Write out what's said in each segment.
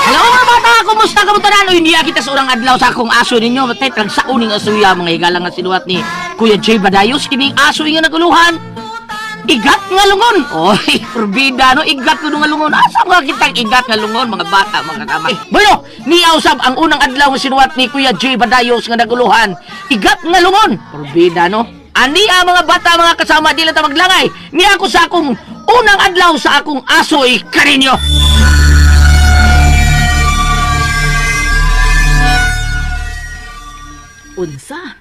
Hello mga bata, kumusta ka mo tanan? Uy, niya kita sa urang adlaw sa akong aso ninyo. Matay, tragsaon ning asuya, mga higala nga sinuwat ni Kuya Jay Badayos. Kining aso nga naguluhan. Igat nga lungon. Oy, porbida no, igat nga lungon. Asa mga kitang igat nga lungon, mga bata, mga kama. Bueno, niya usab ang unang adlaw nga sinuwat ni Kuya Jay Badayos nga naguluhan. Igat nga lungon. Porbida no. Ani ang mga bata, mga kasama, di lang ta maglangay. Niya ako sa akong unang adlaw sa akong asoy kaninyo. Unsa?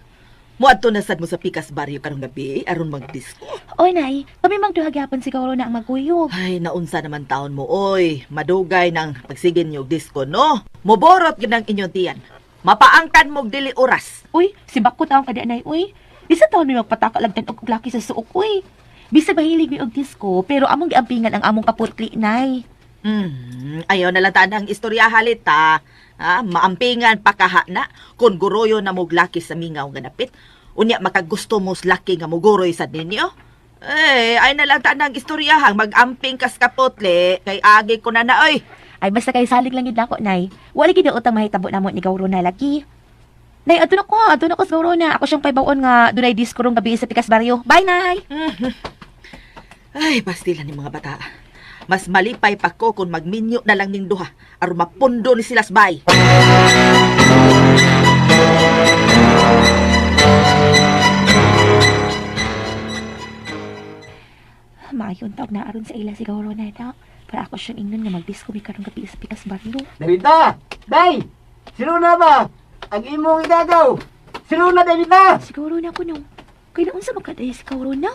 Muadto na sad mo sa Pikas Barrio karong gabi aron magdisko. Oy, Nay, kami magduha gyapon siguro na ang magkuyog. Ay, naunsa naman taon mo oy. Madugay nang pagsigin niyo og disco, no? Moborot gyud ang inyong tiyan. Mapaangkan mo og dili oras. Uy, si Bako taong kada, Nay, uy. Bisa taon mi magpataka lang tan og laki sa suok, uy. Bisag mahilig mi og disco, pero among giampingan ang among kaputli, Nay. Ayaw na lang tanang istorya halit ha. Ha, maampingan pakaha na kung guroyo na mog laki sa mingaw nga dapit. Unya makagusto mo sa laki nga muguroy sa ninyo. Eh, ay na lang tanang istoryahang magamping kas kapotle kay agi ko na na oy. Ay, basta kay salig lang gid nako, Nay. Wala gid utang mahitabo namo ni Gauro na lagi. Nay, adto na ko sa Gauro na. Ako siyang paibawon nga dunay disco rong gabi sa Pikas Barrio. Bye, Nay. Ay, pastila ni mga bata. Mas malipay pa ko kung magminyo na lang ning duha aron mapundo ni sila bay. Maayon taog na aron sa ila si Gauro na na. Para ako siyang ingnon nga magdisco mi karong gabi sa Pikas Barrio. Davida! Day! Sino na ba? Ang imong igagaw! Sino na, Davida? Siguro na ko no. Kaya naunsa magkaday si Gauro na?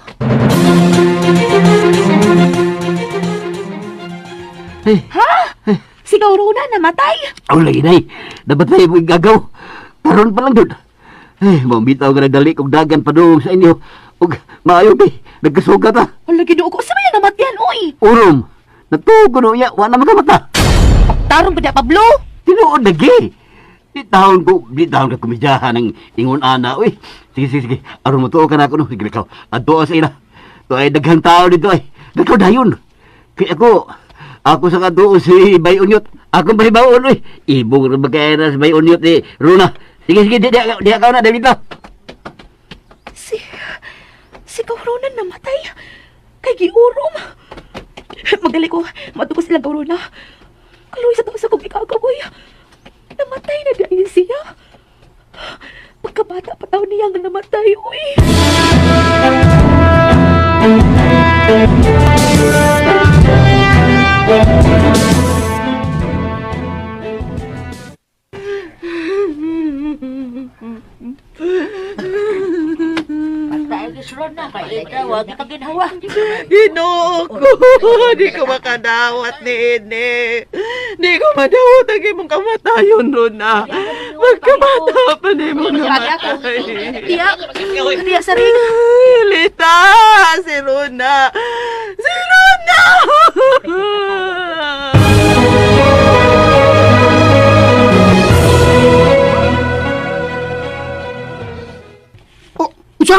Eh. Ha? Si Gauro na namatay? Aw, lagi, Day. Dapat na imong igagaw. Karon pa lang doon. Eh, mambitaw ka nagdali kog dagan padung sa inyo. Ug maayo, day. Nagkasugat ah. Hala, Ginoo ko. Sa may namatyan, oy! Urom. Natugo no iya. Wa na magamata. Tarong pa na, Pablo! Tinuod lagi. Di taon ko, di taon ka kumidyahan ng ingon ana, uy. Sige, sige, sige. Aron mo tuo ka na ako, no. Sige, ikaw. Adto sa ila. To ay daghang tao dito ay. Dagkaw dayon. Kaya ako, ako sa katuo si Bay Unyot. Akong bahibaon, uy. Ibong ra ba kaya na si Bay Unyot ni Runa. Sige, sige, di ka na, David. Si... Si Gauro na namatay. Kay giurom. Magdali ko, matuko sila Gauro na. Kaluoy sa taas akong ikagaw, oy. Namatay na dahil siya. Pagkabata pa taon niya nga namatay, uy. Ginoo ko, di ko makadawat ni ini. Di ko madawat ang imong kamatayon Rona. Magkabata pa ni mo namatay. Tiya, tiya saring. Ay, Lita, si Rona. Si Rona! Oh, unsa?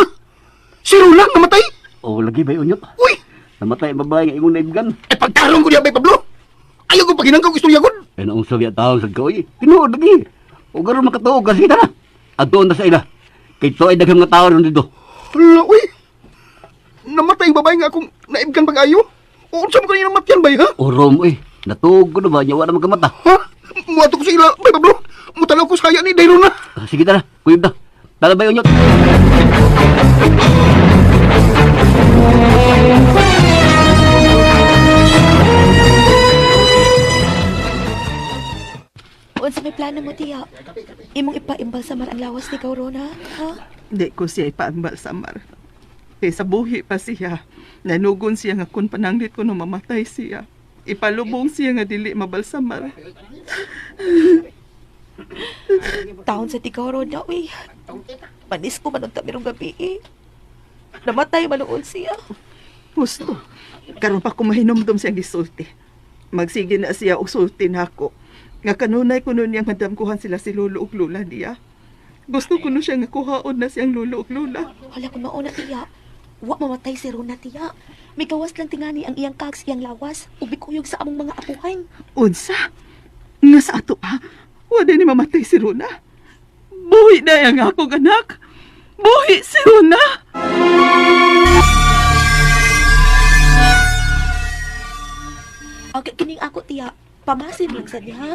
Si Roland namatay? Oh, lagi Bay Unyot. Uy, Namatay ang babae nga imong naibgan. eh pagtarong ko niya bay Pablo. Ayaw ko paginangkaw istorya gud. Eh, naong sabi at taon sa ka, uy. Tinuod lagi. O garon makatuo ka, sige na. Adto na sa ila. Kay to ay daghang mga tao ron dito. Hala, uy. Namatay ang babae nga akong naibgan pag-ayo. O unsa mo kanina namatyan bay ha? Orom, uy. Natuog ko na ba? Niya wala magkamata. Ha? Muadto ko sa ila bay Pablo. Mutalaw ko sa haya ni Dayron na. Ah, sige tara, kuyog na. Tara ba yun? Unsa may plano mo, tiya? Imong ipaimbalsamar ang lawas ni Gauro na, ha? Di ko siya ipaambalsamar. Kay sa buhi pa siya. Nanugon siya nga kung pananglit ko no mamatay siya. Ipalubong siya nga dili mabalsamar. Taon sa ti Gauro na, uy. Manis ko man unta mirong gabi, eh. Namatay manuol siya. Husto. Karon pa ko mahinomdom siyang gisulti. Magsige na siya og sulti nako. Nga kanunay kuno niya nga damkuhan sila si lolo ug lola niya. Gusto kuno siya nga kuhaon na siyang lolo ug lola. Wala ko mauna, tiya. Wa mamatay si Rona, tiya. May gawas lang tingani ang iyang kag sa iyang lawas ug bikuyog sa among mga apuhan. Unsa? Nga sa ato pa, wala ni mamatay si Rona. Buhi na ang akong anak. Buhi si Rona! Okay, kining ako tiya, pamasin lang sad niya, ha.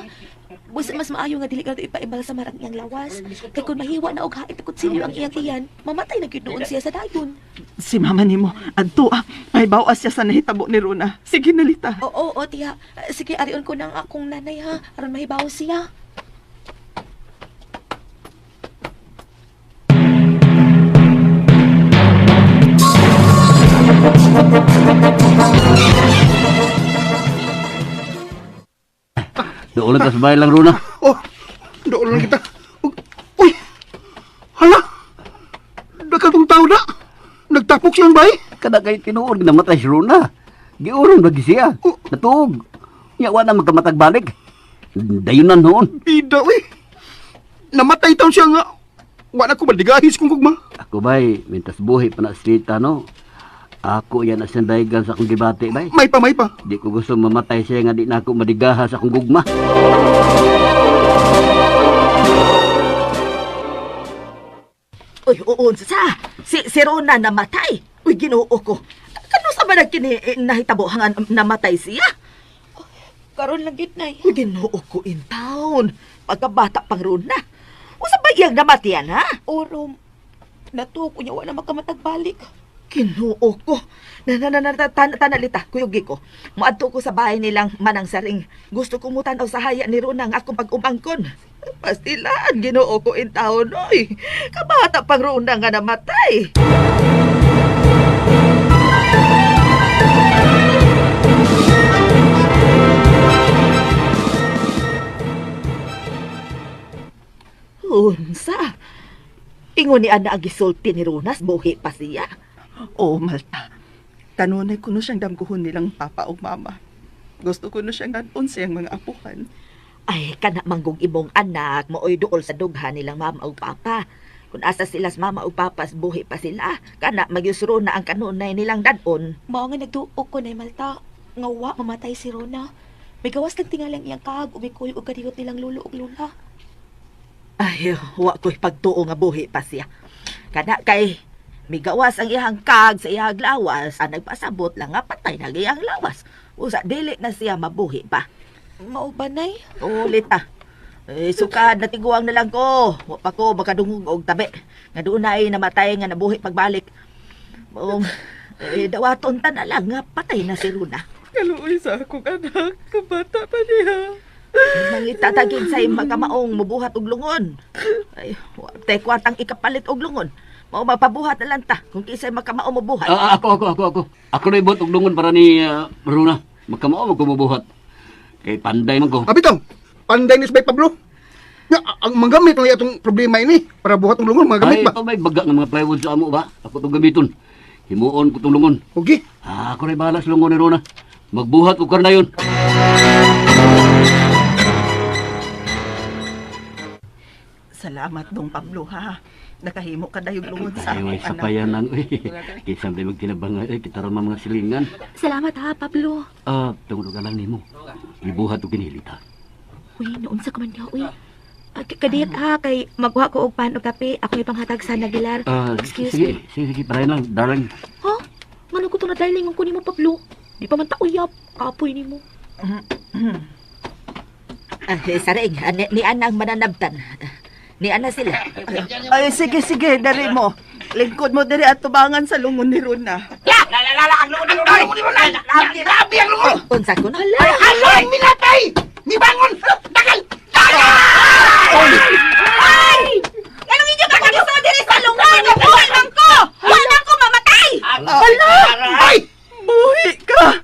Busa mas maayo nga dili ka ipaimbalsamar ang iyang lawas. Kay kung mahiwa na og hait kutsilyo ang iyang tiyan, mamatay na gyud noon siya sa dayon. Si mama nimo, adto ah, may bawas siya sa nahitabo ni Rona. Sige na, Lita. Oo, oo, tiya. Sige, arion ko na ang akong nanay ha, aron mahibaw siya. Doon lang tas bahay lang, Rona. Oh, doon lang kita. Uy! Hala! Dakatong tao na! Nagtapok siyang bay! Kada kay tinuod namatay si Rona. Giurong lagi siya. Oh. Natuog. Nya wa na magkamatag balik. Dayunan noon. Bida, uy! Namatay taon siya nga. Wala ko madigahis kung gugma. Ako bay, mintas buhi pa na silita no. Ako yan ang sandaygan sa akong gibati bay. May pa, may pa. Di ko gusto mamatay siya nga di na ako madigaha sa akong gugma. Uy, oo, sa si Rona namatay. Uy, Ginoo ko. Kano sa ba nagkini eh, nahitabo hangan namatay siya? Karon lang gyud nay. Uy, Ginoo ko in town. Pagkabata pang Rona. Usa ba iyang namatayan, ha? Orom. Natuog unya wa na makamatag balik. Ginoo ko. Na na na na tanalita, kuyugi ko. Moadto ko sa bahay nilang Manang Saring. Gusto ko mutan-aw sa haya ni Rona ang akong pag-umangkon. Pastilan, Ginoo ko in town, oy. Kabata pang Rona nga namatay. Unsa? Ingon ni Ana ang gisulti ni Ronas, buhi pa siya. Oo, Malta. Kanunay ko no siyang damguhon nilang papa o mama. Gusto ko no siyang dadon siyang mga apuhan. Ay, kana manggong imong anak, maoy duol sa dughan nilang mama ug papa. Kung asa sila sa mama ug papa, buhi pa sila. Kana magyusro na ang kanunay nilang dadon. Mao nga nagduog ko nay Malta nga wa mamatay si Rona. May gawas lang tingalang iyang kaag ug mikuyog og kadiyot nilang lolo ug lola. Ay, wa ko'y pagtuo nga buhi pa siya. Kana kay migawas ang iyang kag sa iyang lawas, ang nagpasabot lang nga patay na ang iyang lawas. Usa dili na siya mabuhi pa. Mao ba nay? Ulit ah. Eh, sukad, natiguang na lang ko. Wa pa ko makadungog og tabi. Nga doon ay namatay nga nabuhi pagbalik. Maong, eh, dawaton ta na lang nga patay na si Runa. Kaluoy sa akong anak, kabata pa niya. Mangitatagin sa magkamaong mubuhat og lungon. Ay, wa tay kwartang ikapalit og lungon. Mao mapabuhat na lang ta kung kisay magkamaong mubuhat. Ah, ako, ako, ako, ako. Ako na ibot og lungon para ni Rona. Magkamao mo kumubuhat. Kay panday man ko. Abitaw, panday ni si Bay Pablo. Nga, ang manggamit lang itong problema ini para buhat ng lungon, mga gamit Ay, ba? pa may baga ng mga plywood sa amo ba? Ako itong gamiton. Himuon ko itong lungon. Okay. Ah, ako rin bahala sa lungon ni Rona. Magbuhat ko karna yun. Salamat, Dong Pablo, ha. Nakahimo ka dayong lungon sa Ay, may akong anak. sapayan lang. Uy, kisang tayo magtinabang. Ay, kita rin mga silingan. Salamat ha, Pablo. Ah, tungod ka lang nimo. Ibuhat og kinilita. Uy, naunsa ka man niya, uy. Kadiyot ha, kay magkuha ko og pan og kape. Ako ipanghatag sa Nagilar. Ah, Excuse sige, me. sige, sige, parayan lang, darling. Ha? Ngano ko to na darling ang kunin mo, Pablo? Di pa man ta uyab. Kapoy nimo. Ay, saring, ni Ana ang mananabtan. Ni Ana sila. Ay, sige, sige, dari mo. Lingkod mo diri at tubangan sa lungon ni Rona. Unsa ko na? Anong inyo ka gusto diri sa lungon? Buhay man ko! Wa man ko mamatay! Ay! Buhi ka!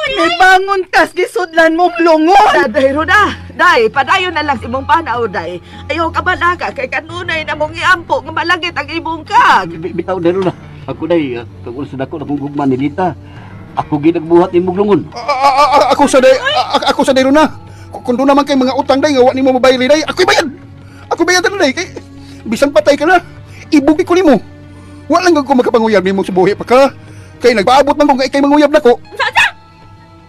Nibangon kas gisudlan mong lungon! Day, Rona! Day, padayon na lang sa imong panaw, day. Ayaw ka balaka kay kanunay na mong iampo nga malangit ang imong kag. Bitaw na Rona. Ako day, tungod sa dako na kong gugma ni Lita. Ako ginagbuhat nimong lungon. Ako sa day, ako sa day Rona. Kung doon naman kay mga utang day nga wa nimo mabayad day, ako'y bayad. Ako bayad na day kay bisan patay ka na. Ibugi ko nimo. Wa lang ko makapanguyab nimo sa buhi pa ka. Kay nagpaabot man ko nga ikay manguyab nako. Unsa unsa?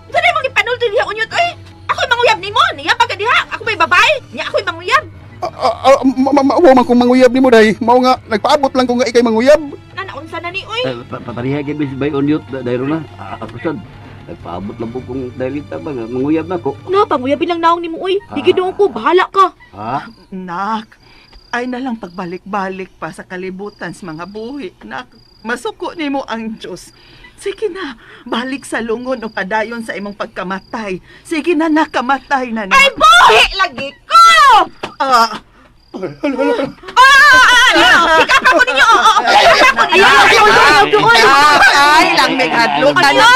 Unsa na imong gipanulti diha unyot oy? Ako'y manguyab nimo, niya pa ka diha. Ako may babae, niya ako'y manguyab. Mao man kung manguyab nimo day. Mao nga nagpaabot lang ko nga ikay manguyab. Na naunsa na ni oy? Eh, Papareha gyud bis bay unyot dahil na. Ako sad nagpaabot lang po kong dahil ba nga manguyab na ko. Na, panguyabin lang naong nimo oy. Di gid ko, bahala ka. Ha? Nak, ay na lang pagbalik-balik pa sa kalibutan sa mga buhi. Nak, masuko nimo ang Diyos. Sige na, balik sa lungon o padayon sa imong pagkamatay. Sige na, nakamatay na na. Ay buhi lagi ko. Ah, Ah, hikap ako ninyo. Oo, oo. Hikap ako ninyo. Ayaw, ayaw, ayaw, doon. ay, lang may hadlok ka na.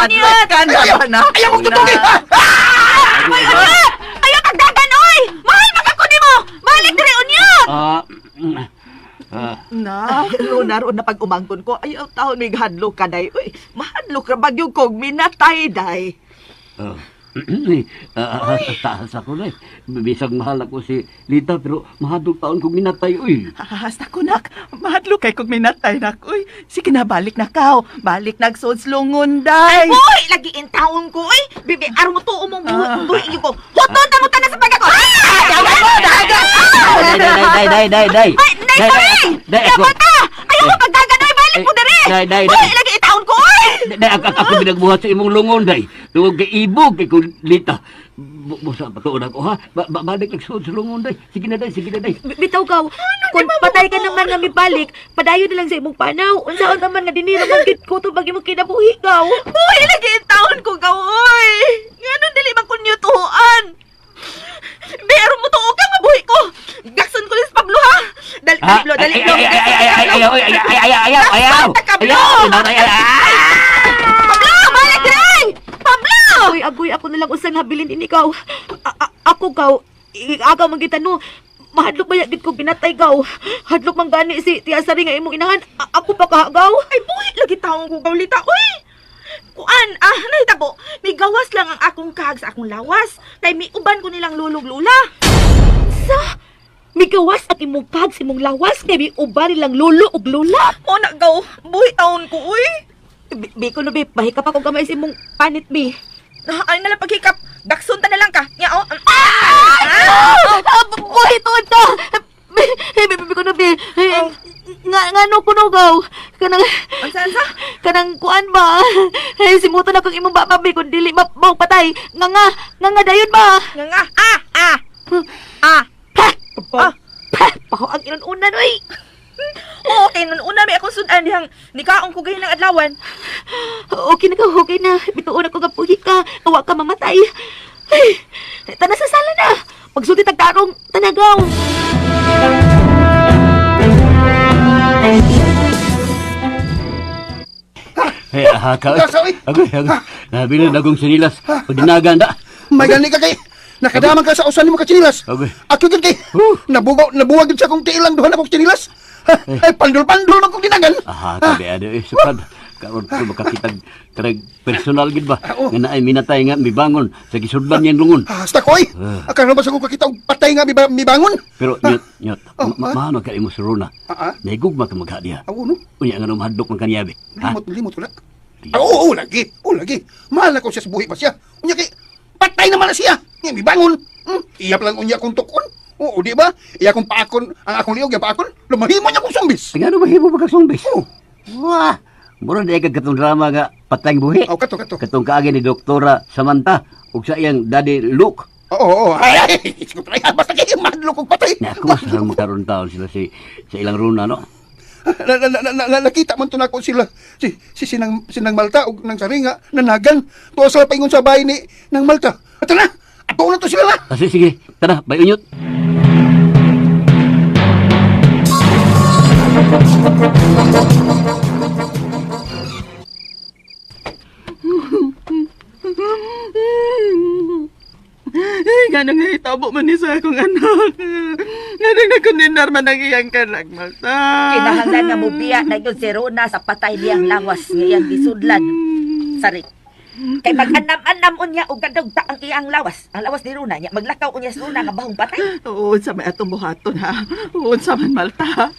Unyot, Hadlok ka na ba na? Ayaw kong tutugi. Ay, unyot! Ayaw pagdagan oy! Mahal man ako nimo. Balik dire unyot. Ah. mm, ah, Na, Rona, ron na pag umangkon ko, ayaw taon may hadlok ka day. Uy, mahadlok ra bagyo kog minatay day. ah. Taas ako na eh. Bisag mahal ako si Lita pero mahadlok taon kong minatay uy. Hasta ko nak, mahadlok kay kog minatay nak. Uy, sige na, balik na kaw. Balik nagsuod lungon day. Uy, lagi in taon ko, uy. Bibi, araw mo to, umong buhi, buhi ko. Huton ta mo tanan sa pagkako. Day day day day day day. Ay, nay, sorry! Day ako. Yabata! Ayaw ko pagdagan, uy, balik mo dere! Day, day, Uy, day. lagi in taon ko, uy! Day ako, ako binagbuhat sa imong lungon day. Tungod kay ibog kay kung Lita. Busa patuon ako ha. Balik nagsuod sa lungon day. Sige na day, sige na day. Bitaw ka. Kung patay ka naman nga mibalik, padayon na lang sa imong panaw. Unsaon naman nga dinhi ra man gid ko tubag imong kinabuhi gaw. Buhi lagi in taon ko, gaw, uy! Nganon dili man kun tuan. Pero mo tuo ka, mabuhi ko! Gakson ko ni sa Pablo, ha? Dali, Ah, Pablo, dali, ay, ay, ay, ay, ay, ay, ay, ay, ay, ay, ayaw, ayaw. Pablo! Ayaw, ay, ay, ay, Pablo, balik dire! Pablo! Agoy, agoy, ako na lang usang habilin ini ikaw. Ako gaw, agaw man kita no. Mahadlok ba gid ko ginatay gaw. Hadlok man gani si Tia Sari nga imong inahan. Ako pa ka gaw. Ay, buhi lagi taong ko gaulita. Uy! Kuan, nahitabo. May gawas lang ang akong kahag sa akong lawas. Kay may uban ko nilang lulog lula. Sa migawas ang imong kag sa imong lawas kay miuban nilang lolo ug lola. O na gaw, buhi taon ko, uy. Bi ko no bi, bahika pa kog gamay sa imong panit bi. Ay, nalang paghikap. Dakson ta na lang ka. Nya, oh. Ah! Buhi tuod ka. Bi, bi, bi ko no bi. Nga ngano ko no gaw. Kanang Unsa, unsa? kanang kuan ba? Ay, simutan na kong imong baba bi kun dili ma mao patay. Nga nga nga nga dayon ba? Nga nga. Ah, ah. Ah. Pa! Ah. Pa! Paho ang inunan oy. Oo, kay nun una may akong sudan dihang nikaong ko gahin ng adlawan. Okay na ka, okay na. Bituon ako nga puhi ka. Wa ka mamatay. Ay, tana sa sala na. Pagsulti tagtarong, tanagaw. Hey, haka. Nasa, oy. Agoy, agoy. Nabilin akong sinilas. Pagdinagan da. May gani ka kay nakadaman ka sa usan nimo ka tsinilas. Okay. Ako gyud kay nabugaw nabuwag gyud sa akong tiilang duha na akong tsinilas. Ay pandol-pandol man kong dinagan. Aha, tabi ano eh, sukad. Karon ko makakitag karag personal gid ba? Oo. Nga naay minatay nga mibangon sa gisudlan niyang lungon. Hasta koy. Akaron ba sa kong kakita og patay nga mibangon? Pero nyot nyot, Oh, ah. maano ka imo suruna. Ah, ah. Naigugma ka maghadiya. Awo no. Unya nga mahadlok man kaniyabi. Ha? Limot limot ko na. Ah, oo, oo, lagi. Oo, lagi. Mahal na ko siya sa buhi pa siya. Unya kay patay naman na siya. Nga mibangon. Iya pa lang unya akong tukon. Oo, di ba? Iya akong paakon, ang akong liog, iya paakon. Lumahimo niya akong sumbis. Nga ano mahimo magkasumbis? Oo. Wah! Mura na kag katong drama nga patay buhi. Oh, kato, kato. Katong kaagi ni Doktora Samantha ug sa iyang daddy Luke. Oo, oo. Ay, ay, ay, basta kay madlok kong patay. Na ako sa magkaroon taon sila si sa ilang runa no. Nakita man to nako sila si si sinang sinang Malta og nang saringa nanagan tuwa sa paingon sa bahay ni nang Malta. Ato na. Ato na to sila na. Kasi sige, tara, bay unyot. Ay, nga nang nahitabo man ni sa akong anak. Nga nang nagkundinar man ang iyang kanak, Malta. Kinahanglan nga mobiya na yun si Rona sa patay niyang lawas nga iyang gisudlan. Sari. Kay mag-anam-anam unya og kadugta ang iyang lawas. Ang lawas ni Rona nya maglakaw unya si Rona nga bahong patay. Oo, sa may atong buhaton ha. Oo, sa man Malta.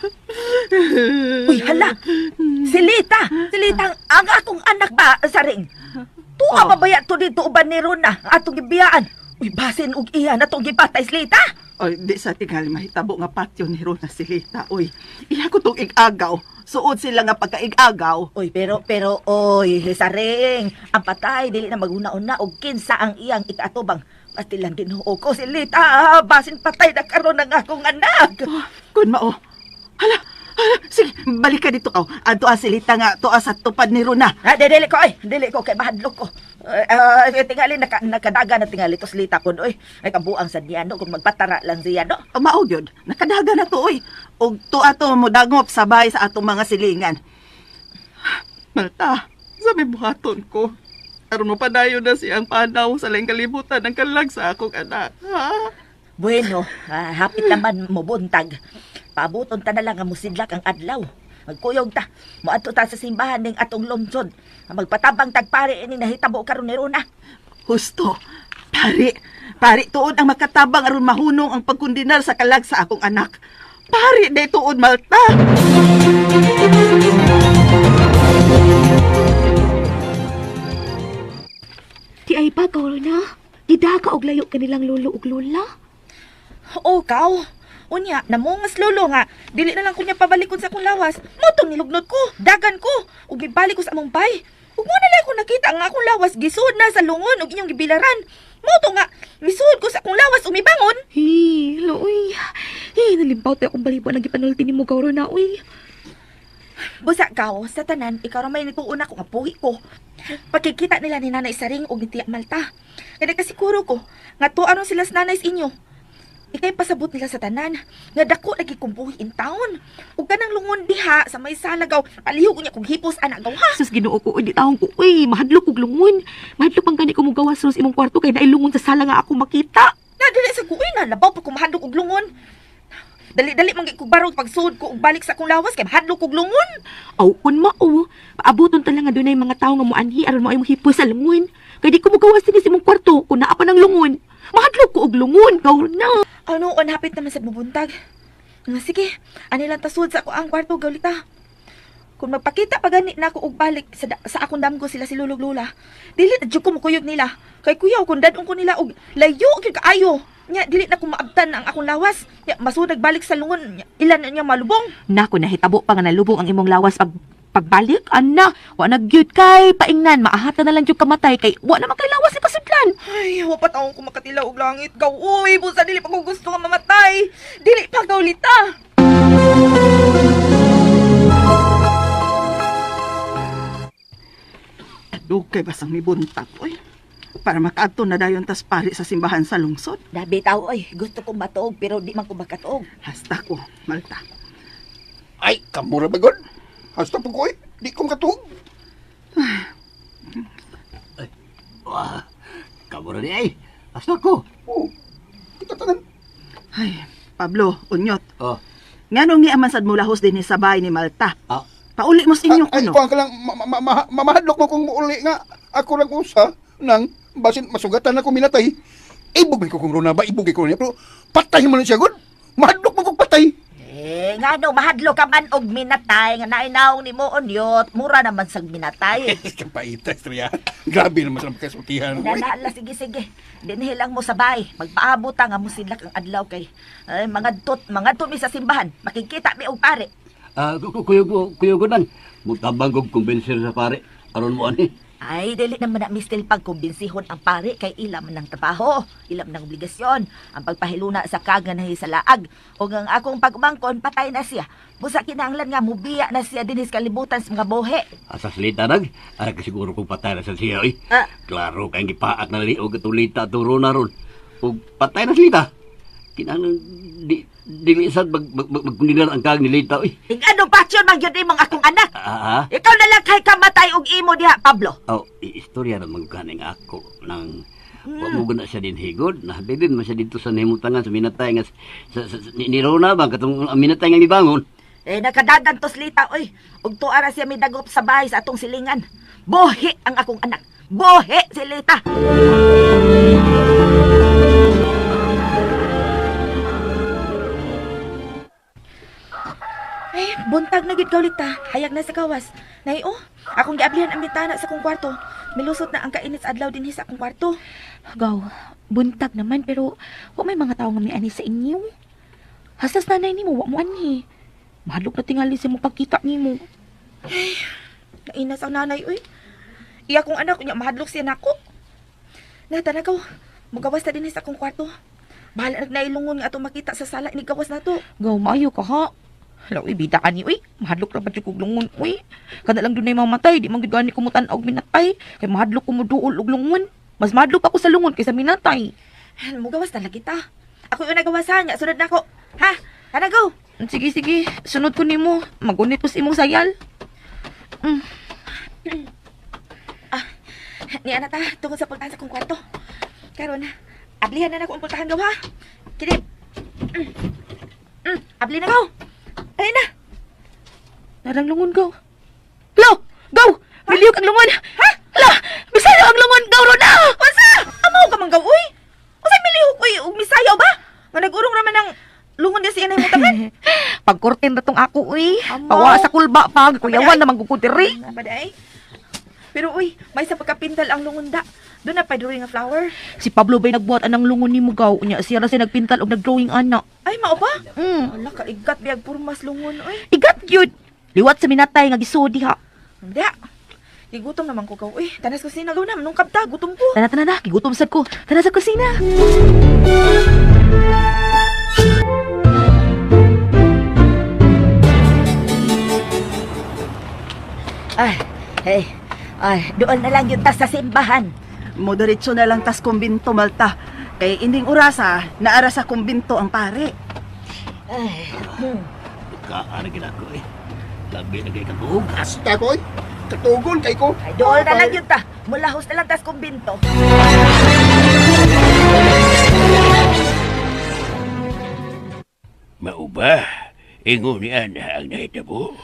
Uy, hala! Silita! Silita, ang akong anak ba, Saring? Tuwa Oh. mabaya to dito uban ni Rona, atong gibiyaan. Uy, basin og iya na tong gipatay Silita. Oy, di sa tingali mahitabo nga patyo ni Rona si Lita. Oy, iya ko tong igagaw. Suod sila nga pagkaigagaw. Uy, pero, pero, oy, Saring, ang patay, dili na maguna-una og kinsa ang iyang ikaatubang. Pati lang Ginoo ko, Silita, basin patay na karon ang akong anak. Oh, kun mao. Hala, hala, sige, balik ka dito kaw. Adto ah, si Lita nga, tuwa sa tupad ni Rona. Ha, di, dili ko, ay, dili ko, kay mahadlok ko. Tingali, nakadaga na tingali to Silita ko, oy. Ay, kabuang sa niya, no, kung magpatara lang siya, no. O, mao gyud, nakadaga na to oy. Og tuwa to mo dagop sabay sa atong mga silingan. Malta, sa may buhaton ko. Aron mo padayon na siyang panaw sa laing kalibutan ng kalag sa akong anak. Ha? Bueno, hapit naman mo buntag. Paabuton ta na lang nga musidlak ang adlaw. Magkuyog ta. Moadto ta sa simbahan ning atong lungsod. Magpatabang tagpare ini nahitabo karon ni Rona. Husto. Pari, pari tuod ang makatabang aron mahunong ang pagkundinar sa kalag sa akong anak. Pari, day tuod Malta. Di ay ba, Kaurona? Gidaka og layo kanilang lolo ug lola. O kaw. Unya, namungas lolo nga. Dili na lang kunya pabalikon sa akong lawas. Motong nilugnot ko, dagan ko, ug mibalik ko sa among bay. Ug mo na lang ko nakita ang akong lawas gisuod na sa lungon ug inyong gibilaran. Moto nga, misuod ko sa akong lawas ug mibangon. Hi, looy. Hi, nalimpaw tayo akong balibo ang gipanulti nimo, Kaurona, uy. Busa kaw, sa tanan, ikaw ra may nituon ako nga puhi ko. Pagkikita nila ni Nanay Saring ug ni Tia Malta. Kaya nagkasiguro ko, nga tuaron sila sa nanay sa inyo. Ikay pasabot nila sa tanan, nga dako lagi kong buhi in town. Ug kanang lungon diha sa may salagaw, palihog niya kong hipos anak gaw ha. Sus, Ginoo ko, uy, di taong ko, uy, mahadlok kog lungon. Mahadlok pang gani ko mugawas ros imong kwarto kay nailungon sa sala nga ako makita. Na dili sa kuy na labaw pa ko mahadlok og lungon. Dali-dali man gid kog barog pagsuod ko ug balik sa akong lawas kay mahadlok kog lungon. Aw, kun mao, paabuton ta lang nga dunay mga tawo nga moanhi aron mao imong hipos sa lungon. Kay di ko mugawas dinhi sa imong kwarto kung naa pa ng lungon. Mahadlok ko og lungon, Kaurona. Ano, on hapit naman sa bubuntag. Nga sige, ani lang tasud sa ako ang kwarto gawlita. Kung magpakita pa gani na ako og balik sa, sa akong damgo sila si Lulog Lola. Dili na jud ko mukuyog nila. Kay kuyaw kung dadong ko nila og layo gyud kaayo. Nya dili na ko maabtan ang akong lawas. Nya masudag balik sa lungon, nya, ilan na niya malubong. Nako nahitabo pa nga nalubong ang imong lawas pag pagbalik ana wa na gyud kay paingnan maahata na lang gyud kamatay kay wa na man kay lawas ni pasudlan. Ay, wa pa taong ko makatilaw og langit. Gaw, uy, busa dili pa ko gusto nga mamatay. Dili pa gawlita. Dugay basang mibuntag, oy. Para makaadto na dayon tas pari sa simbahan sa lungsod. Dabi tao oy, gusto kong matuog pero di man ko makatuog. Hasta ko, Malta. Ay, kamura ba god? Hasta po ko eh. Di ko makatuog. Wah, kamura ni ay. Hasta ko. Oh, kita tanan. Ay, Pablo, unyot. Oh, Nganong ni aman sad mo lahos dinhi sa bahay ni Malta? ah, Pauli mo sa inyo Ay, kuno. kuwan ka lang, mamahadlok mo kung muuli nga. Ako lang usa, nang basin masugatan ako minatay. Ibog may ko kung runa ba, ibog ko niya, pero patay mo na siya, god. Mahadlok mo kung patay. Eh, ngano mahadlo ka man og minatay nga nainaw ni mo onyot, mura naman sag minatay. Kapaita, istorya. Grabe naman sa pagkasultihan. Uy. Nanaala, sige sige. Dinhi lang mo sa bahay. Magpaabot ta nga mo sidlak ang adlaw kay ay, mga tut, mga mi sa simbahan. Makikita mi og pare. Kuyo ko nang. Mutabang kong kumbensir sa pare. Aron mo ani. Ay, dili naman na mistil pagkumbinsihon ang pare kay ila man ang trabaho, ila man ang obligasyon, ang pagpahiluna sa kaganahi sa laag. O ang akong pagumangkon, patay na siya. Busa kinahanglan nga mubiya na siya dinhi sa kalibutan sa mga buhi. Asa salita nag, ay kasiguro kong patay na sa siya, oy. Ah. Klaro kay gipaak na liog at ulita at na ron. Ug patay na silita. Kinahanglan di dili sad mag mag, mag, magkundinar ang kag nilita, oy. Ing ano pasyon man gyud imong akong anak. Ah, ah. Ikaw na lang kay kamatay og imo diha, Pablo. Oh, istorya na magkaning ako nang wa mo guna siya din higod na bibim man siya dito sa nahimutangan sa minatay nga sa ni Rona ba katong ang minatay nga mibangon. Eh, nakadagan to slita, oy. Ug tuara siya midagop sa bahay sa atong silingan. Buhi ang akong anak. Buhi si Lita. Ay, buntag na gid kaulita. Hayag na sa gawas. Nay, oh, akong giablihan ang bintana sa akong kwarto. Milusot na ang kainit sa adlaw dinhi sa akong kwarto. Gaw, buntag naman pero wa may mga tao nga miani sa inyo. Hasas nanay nimo wa mo anhi. Mahadlok na tingali sa mo pagkita nimo. Nainas ang nanay, uy. Iya kong anak, unya mahadlok siya nako. Nata na ko, mugawas ta dinhi sa akong kwarto. Bahala nagnailungon nga ato makita sa sala ni gawas na to. Gaw, maayo ka ha. Hala, uy, bida ka ni, uy. Mahadlok ra ba jud kog lungon, uy. Kada lang dunay mamatay, di man gid gani ko mutan-aw og minatay. Kay mahadlok ko moduol og lungon. Mas mahadlok ako sa lungon kaysa minatay. Mugawas na lagi ta. Ako yung nagawasan niya, sunod na ako. Ha? Tana go. Sige, sige. Sunod ko nimo. Magunit ko sa imong sayal. Niya na ta, tungod sa pultahan sa akong kwarto. Karon, ablihan na nako ang pultahan gaw ha. Kini. Abli na gaw. Ayun na. Narang lungon, gaw. Lo! Gaw! Miliyog ang lungon! Ha? Hala! Bisayo ang lungon! Gaw, Rona! Unsa? Amaw ka man gaw uy. Unsay milihok uy ug misayaw ba? Nga nag-urong ra man ang lungon niya siya na imong Pagkorten na tong ako, uy. Amaw. Pawa sa kulba, pag. Kuyawan naman gukudiri. Ba ay? Pero uy, may sa pagkapintal ang lungon da. Doon na pa drawing nga flower. Si Pablo ba'y nagbuhat anang lungon ni mo, gaw? Unya, siya ra siya nagpintal og nagdrawing ana. Ay, mao ba? Mm. Ala, kaigat biyag purmas lungon uy. Igat yun. Liwat sa minatay nga gisudi ha. Hindi. Gigutom naman ko gaw uy. Tanas ko sinagaw na, nung kapta, gutom ko. Tana, tana na. Gigutom sad ko. Tana sa kusina. Ay, hey, ay, doon na lang yung tas sa simbahan. Mo diretso na lang tas kumbinto Malta. Kay ining orasa, naara sa kumbinto ang pare. Kaara gid ako eh. Labi na kay katuog. Hasta ko eh. Katugon kay ko. Ay, doon na lang yun ta. Mulahos na lang tas kumbinto. Mauba, ingon ni Ana ang nahitabo.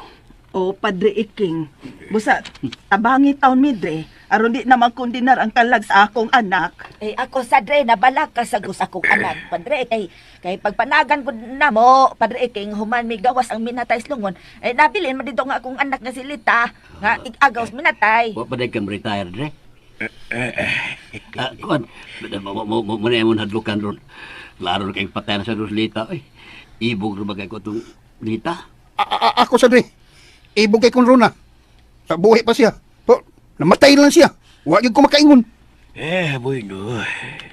O Padre Iking, busa tabangi taon midre, aron di na magkundinar ang kalag sa akong anak. Eh, ako sa dre, nabalak ka sa gusa kong anak. Padre, kay pagpanagan ko na mo, Padre Iking, human may gawas ang minatay sa lungon. Eh, nabilin man dito nga akong anak nga si Lita, nga igagaw sa minatay. Wa pa kang retire dre. Ah, kuan, mo mo mo na imong hadlukan ron. Klaro na kayong patay na sa Roslita oy. Ibog ra ba kay ko tong Lita? Ako sa dre. Ibog kay kong Rona. Sa buhi pa siya. Po, namatay lang siya. Wa gyud ko makaingon. Eh, bueno,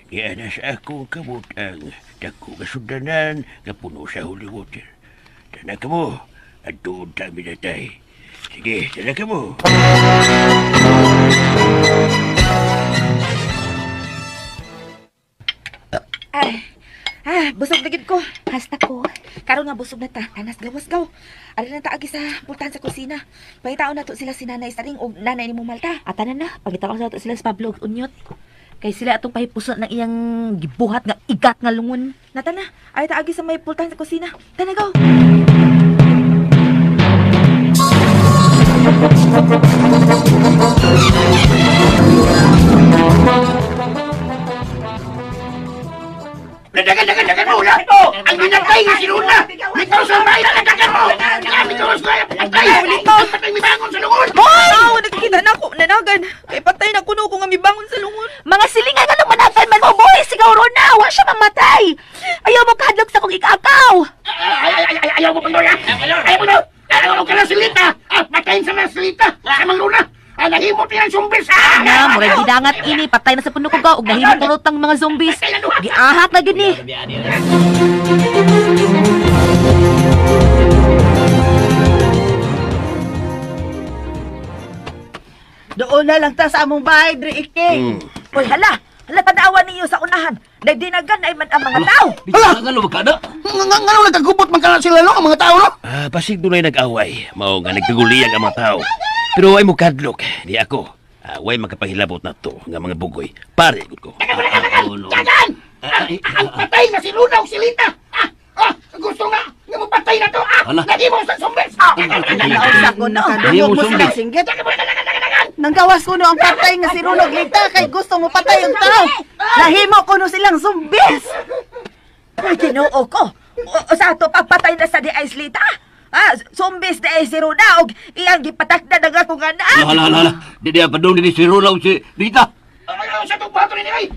di ana sa akong kamot ang dako nga sundanan nga puno sa holy water. Tana ka mo, at doon ta minatay. Sige, tana ka mo. Ay, ah, busog na gid ko. Hasta ko. Karon nga busog na ta. Tanas gawas gaw. Ari na ta agi sa pultahan sa kusina. Pangitaon na to sila si Nanay Saring og nanay ni mo Malta. At na, pangita ko sa ato sila sa Pablo og Unyot. Kay sila atong pahipuso ng iyang gibuhat nga igat nga lungon. Nata na, ay ta agi sa may pultahan sa kusina. Tana gaw. Dagan, dagan, dagan mo, wala! Ang minatay nga si Luna! May karos ang bahay, dagan mo! Kami karos na patay! Ang patay may bangon sa lungon! Hoy! Tao, nakikita na ako, nanagan. Kay patay na kuno ko nga mibangon sa lungon. Mga silingan nga nung manatay man mo, boy! Sigaw na! Wa siya mamatay! Ayaw mo kahadlok sa kong ikakaw! Ay, ay, ay, ay, ayaw mo pang Lola! Ayaw mo na! Ayaw mo ka na silita! Ah, patayin sa mga silita! Sa mga Luna! Ah, nahimot niya ang sumbis! Ah! Na, murag gidangat ini, patay na sa puno ko gaw, ug nahimot turot ang mga zombies. Giahak na gini. Doon na lang ta sa among bahay, Dre Iking. Uy, hala! Hala, tanawan ninyo sa unahan. Nagdinagan ay man ang mga tao. Hala! Ngano ba ka na? Nga nga nga nagkagupot man kana sila no ang mga tao no. Ah, basig dunay nag-away. Mao nga nagkaguliyang ang mga tao. Pero ay mo kadlok, di ako. Away makapahilabot na to nga mga bugoy. Pare gud ko. Dagan! Ang patay na si Luna o si Lita. Ah, ah, gusto nga nga mo patay na to. Ah, Hala. nahimo sa sumbis. Ah, Nausa ko nakadungog mo sila singgit. Nanggawas kuno ang patay nga si Runog Lita kay gusto mo patay ang tao. Nahimo kuno silang zumbis. Ay, Ginoo ko. O, sa ato pagpatay na sa di ay Lita. Ah, zombie na si Rona og iyang gipatakda ang akong anak. Hala, hala, hala. Di di padung di si Rona ug si Lita. Ay, sa itong bato ni ay!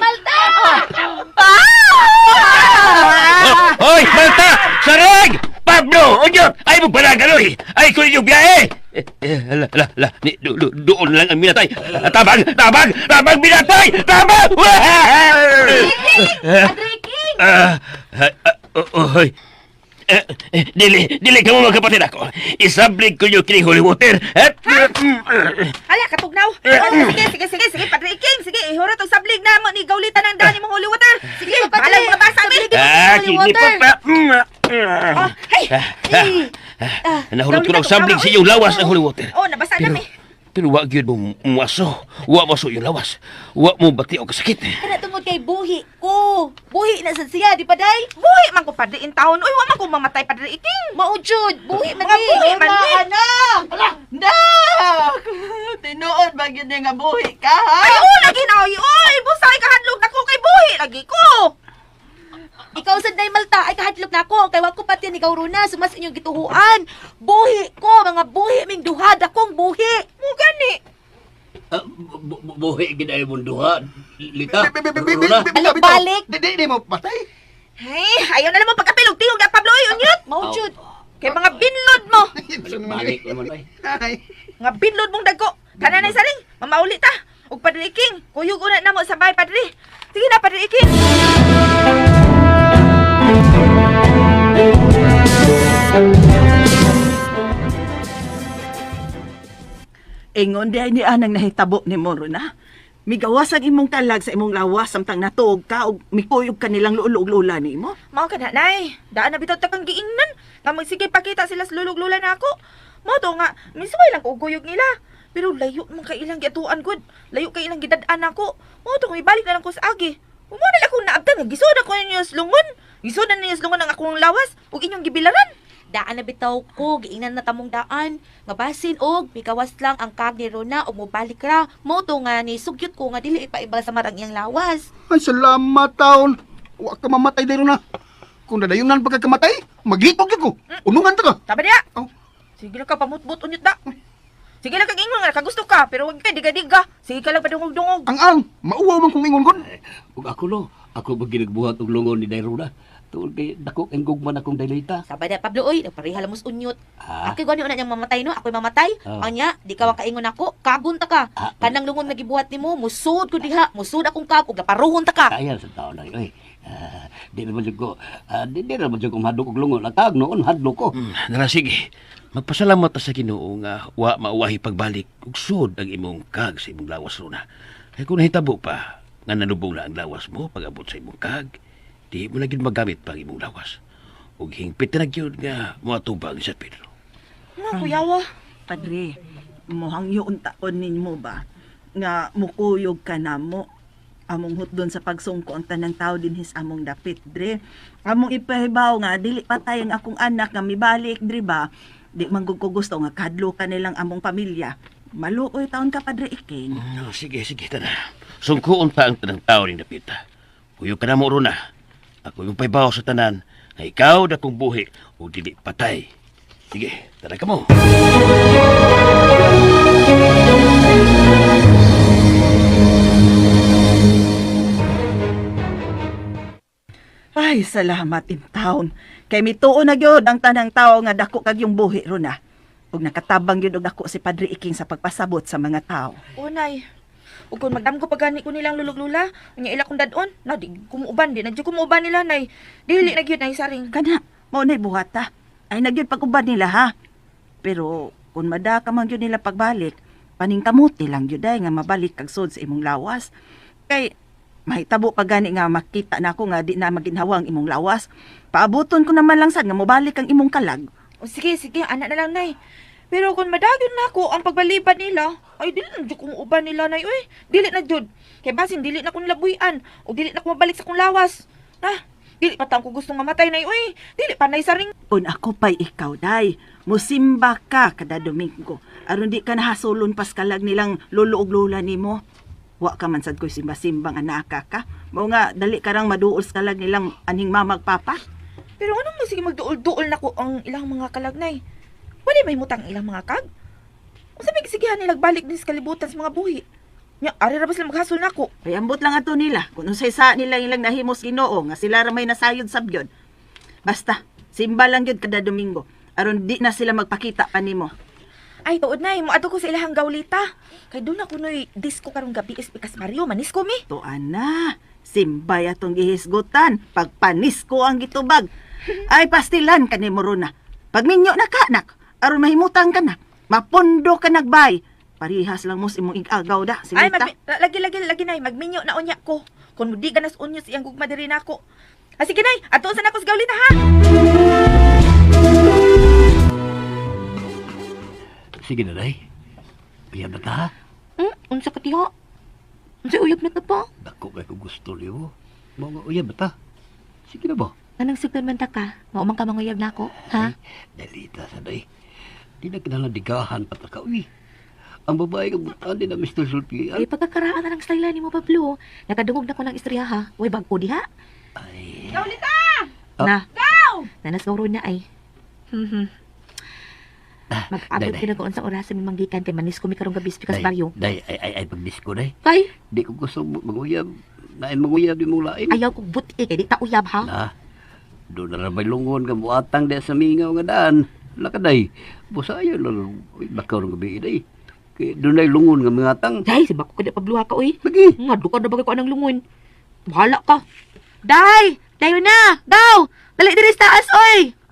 Malta! Ah! Hoy, Malta! Sarag! Pablo! Unyot! Ay mo pala oy! Ay ko inyong biyahe! Eh, hala, hala, hala. Ni, doon lang ang minatay. Tabang! Tabang! Tabang minatay! Tabang! Padre King! Ah, ah, ah, oh, hoy. Eh, eh, dili, dili ka mo magkapatid ako. Isablig ko yung kining holy water. Eh, Hala, katugnaw. Oh, sige, sige, sige, sige, Padre King. Sige, ihurot og sablig na mo ni gaulitan ang dani mong holy water. Sige, Padre. bahala mga basa mi. Ah, Holy kini water. pa pa. Oh, hey. Ah, nahulot ko ng sablig sa iyong lawas ang holy water. Oh, nabasa na Pero, mi. pero wa gyud mo muaso. Wa maso yung lawas. Wa mo bati og kasakit. Kana tungod kay buhi ko. Buhi na sad siya, di pa day? Buhi man ko Padre in town. Uy, wa man ko mamatay Padre King. Mao jud, buhi man Mga ni. buhi man Rona, ni. anak. Nak! Tinuod ba gyud nga buhi ka, ha? Ay, oh, lagi na oy. Oy, busay ka hadlok nako kay buhi lagi ko. Ikaw sad day Malta ay kahadlok nako kay wa ko pati ni Rona sumas inyong gituhuan. Buhi ko, mga buhi ming duha dakong buhi. Mo gani. Ah, buhi gid ay mong duha. Lita. Rona. Balik-balik. Di, di, di mo patay. Hey, ayaw na lang mo pagkapilog tingog na Pablo oy, unyot. Mao jud. Kay mga binlod mo. Balik naman ay. Ay. Nga binlod mong dagko. Kana na saring, mamauli ta. Ug Padre King, kuyog una na mo sa bahay Padre. Sige na Padre King. Ingon di ay ni anang nahitabo ni Moro na. Migawas ang imong kalag sa imong lawas samtang natuog ka og mikuyog ka nilang lulo og lula nimo. Mao ka na, nay. Daan na bitaw ta kang giingnan. Nga magsige pakita sila sa lulog lula na ako. Mao to nga, misuway lang ko og kuyog nila. Pero layo man kay ilang giatuan gud. Layo kay ilang gidad-an ako. Mao to nga ibalik na lang ko sa agi. Umo na lang akong naabtan nga gisod ako ninyo sa lungon. Gisod na ninyo sa lungon ang akong lawas ug inyong gibilaran. Daan na bitaw ko, giingnan na tamong daan. Nga basin og mikawas lang ang kag ni Rona ug mobalik ra. Mao to nga ni sugyot ko nga dili ipaibal sa marang iyang lawas. Ay, salamat taon. Wa ka mamatay dero na. Kung nadayunan pa ka kamatay, maglipog ko. Unungan ta ka. Tama diya. Oh. Sige lang ka pamutbot unyot da. Sige lang kag ingon nga kagusto ka pero wag ka diga-diga. Sige ka lang padungog-dungog. Ang ang, mauwaw man kung ingon kon. Ug ako no, ako ba ginagbuhat og lungon ni Dairona? Tungod kay dako ang gugma na akong Dailita. Sabay na Pablo oy, nagpareha lang mos unyot. Ah. Ako gani una niyang mamatay no, ako'y mamatay. Ah. Anya, di ka makaingon ako, kagun ta ka. Ah. Kanang lungon nga gibuhat nimo, musud ko diha, musud akong kag ug naparuhon ta ka. Kaya sa taon na oy. Ah, di naman jud ko, di naman jud ko mahadlok og lungon. Ang tag noon hadlok ko. Nara, sige. Magpasalamat ta sa Ginoo nga wa mauwahi pagbalik ug sud ang imong kag sa imong lawas runa. Kay kung nahitabo pa nga nalubong na ang lawas mo pag-abot sa imong kag, di mo na gyud magamit pa ang imong lawas. Ug hingpit na gyud nga moatubang sa Pedro. Nga kuyawa. Padre, mohangyo taon ninyo ba nga mukuyog ka namo among hutdon sa pagsungko ang tanang tao dinhi sa among dapit dre. Among ipahibaw nga dili patay ang akong anak nga mibalik dre ba. Di man gud ko gusto nga kadlo ka nilang among pamilya. Maluoy taon ka Padre Iking. No, sige, sige, tana. Sungkuon pa ang tanang tao ning dapita. Kuyog ka na mo runa. Ako yung paybaw sa tanan nga ikaw dakong buhi o dili patay. Sige, tara ka mo. Ay, salamat in town. Kay mituo na gyud ang tanang tao nga dako kag yung buhi runa. Ug nakatabang gyud og dako si Padre Iking sa pagpasabot sa mga tao. Unay. Ug kung magdamgo pa gani ko nilang luluglula, unya ila kong dadon, na di kumuuban di na jud kumuuban nila nay. Dili na gyud nay saring. Kana, mao na'y buhat ta. Ay nagyud pag-uban nila ha. Pero kung madaka man gyud nila pagbalik, paningkamuti lang gyud ay nga mabalik kag sud sa imong lawas. Kay mahitabo pa gani nga makita nako nga di na maginhawa ang imong lawas. Paabuton ko naman lang sad nga mobalik ang imong kalag. O sige, sige, anak na lang nay. Pero kung madayon na ako ang pagbalibad nila, ay dili na jud kung uban nila nay uy. Dili na jud. Kay basin dili na kong labuyan o dili na ko mabalik sa kong lawas. Ah, dili pa taong ko gusto nga matay nay uy. Dili pa nay saring. Kung ako pa'y ikaw, day, musimba ka kada Domingo. Aron di ka nahasulon paskalag nilang lolo ug lola nimo. Wa ka man sad ko'y simba-simbang anaka ka. Mao nga, dali ka rang maduol sa kalag nilang anhing mama ug papa. Pero ano mo sige magduol-duol nako ang ilang mga kalagnay? Wala may mutang ilang mga kag? Unsa may gisigihan nila balik din sa kalibutan sa mga buhi? Nya, ari ra ba sila maghasol nako? Ay ambot lang ato nila kung unsay sa nila ilang nahimos Ginoo nga sila ra may nasayod sabyon. Basta simba lang gyud kada Domingo aron di na sila magpakita pa nimo. Ay, tuod na, mo ko sa ilahang gawlita. Kay doon ako noy disco karong gabi is Pikas Mario, manisko mi. Tuan na, simbay atong gihisgutan, pagpanisko ang gitubag. Ay pastilan kanimo runa. Pagminyo na ka nak, aron mahimutang ka na. Mapundo ka nagbay. Parihas lang mo sa imong igagaw da, Ay, silita. lagi lagi lagi nay, magminyo na unya ko. Kung di ka nas unyo sa iyang gugma diri nako. Ah, sige nay, atuon sa nako sa gawlita ha. Sige na, day. Uyab na ta, ha? Unsa ka diha? Unsa uyab na ta pa? Dako kay ko gusto niyo. Mga uyab na ta. Sige na ba? Anong sugdan man ta ka? Mao man ka manguyab nako, ha? Dalita sa day. Di na kinahanglan digahan pa ta ka, uy. Ang babae ka butan di na Mr. Sulpian. Ay pagkakaraan na ng style ni mo Pablo. Nakadungog na ko ng istorya ha. Way bag-o diha. Ay. Gawlita! Ah. Na. Go! Nanas na ay. Ah, Mag-abot day, ka na kung unsang oras sa manggikan kay manis ko mi karong gabi sa Pikas day, Barrio. Day, ay, ay, ay, pagdisko, day. Kay, Di ko gusto manguyab. Nain manguyab di mong lain. ayaw kong buti kay di ta uyab ha. Na, doon na rabay lungon ka buatang di sa mingaw nga daan. Lakaday, busayo lalo, uy, bakaw ng gabi, day. Kay doon ay lungon nga mga tang. Day, si bako ka di Pablo ha ka uy. Lagi. Nga duka na bagay ko anang lungon. Bahala ka. Day! Dayo na! Go! Dali diri sa taas oy!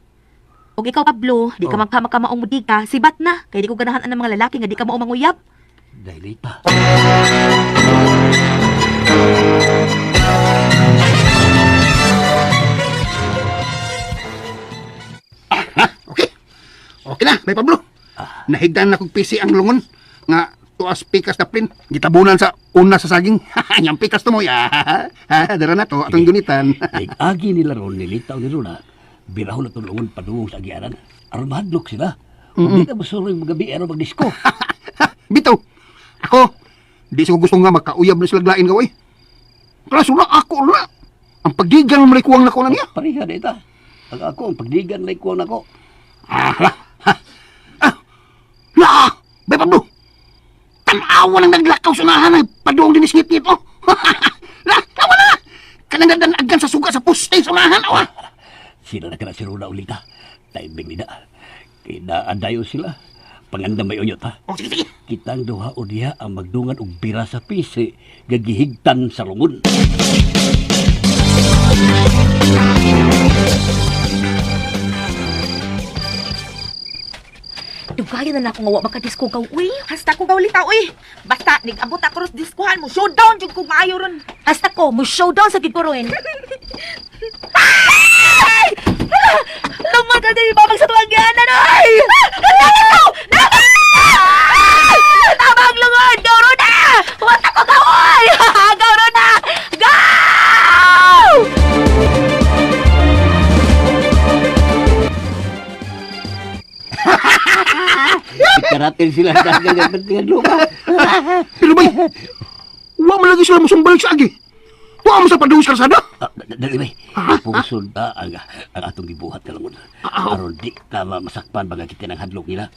Og ikaw Pablo, di ka Oh. man ka makamaong mudiga, sibat na. Kay di ko ganahan ang mga lalaki nga di ka mao manguyab. Day, lita. Ha? Okay. Okay na, may Pablo. Nahigdan na kog PC ang lungon nga tuas pikas na plin. Gitabunan sa una sa saging. Yang pikas to mo ya. Ha, dara na to atong gunitan. Agi nila ron, nilitaw ni Runa, birahon na tulungon padungong sa agiaran. Aron mahadlok sila. Kung di na masuroy magabi, aron magdisko. Bitaw. Ako, di ko gusto nga makauyab na sila lain gaway. Kaso na ako na. Ang pagdigan mo kuwang nako na niya. Pareha na ita. Ang ako, ang pagdigan na ikuha nako. Ah, la. Ha. Ah. La! Bay Pablo. Tanawa nang naglakaw sa unahan ay padung din ngit-ngit oh. La, tawa na. Kanang nadanagan sa suga sa poste sa unahan awa. Sila na kana si Runa ulita. Timing nila. Kaya naadayo sila. Panganda may unyot ha. Oh, sige, sige. Kitang duha o diha ang magdungan og bira sa pisi gagihigtan sa lungon. Dugayan na lang ako nga wa makadisko gaw uy. Hasta ko gawlita uy. Basta nigabot ako ros diskuhan mo. Showdown jud ko maayo ron. Hasta ko mo showdown sa gid ko ron. Ay! Hala! Lumad ka din babag sa tuwang gianan ay! Nakaw! Nakaw! Tabang lungon! Gaw na! Wata ko gawoy! Gaw na! Go! Ikaratin sila sa dagang ng lupa. Pero bay, wa man lagi sila musumbalik sa agi. Wa mo sa padung sa kalsada. Ah, dali bay. Pungsod ta ang atong gibuhat ka lungon. Aron di ta masakpan baga kita ng hadlok nila.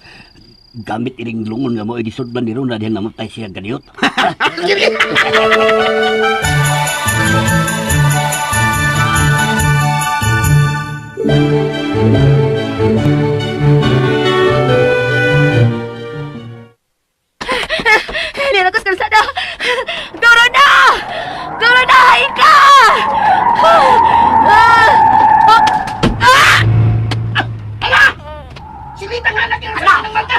Gamit ining lungon nga mo gisudlan ni Runa dihan namatay siya ganiyot. Hindi na ko sa kalsada! Gaw na! Gaw na! Ika! Silita nga na kinasama ng mata.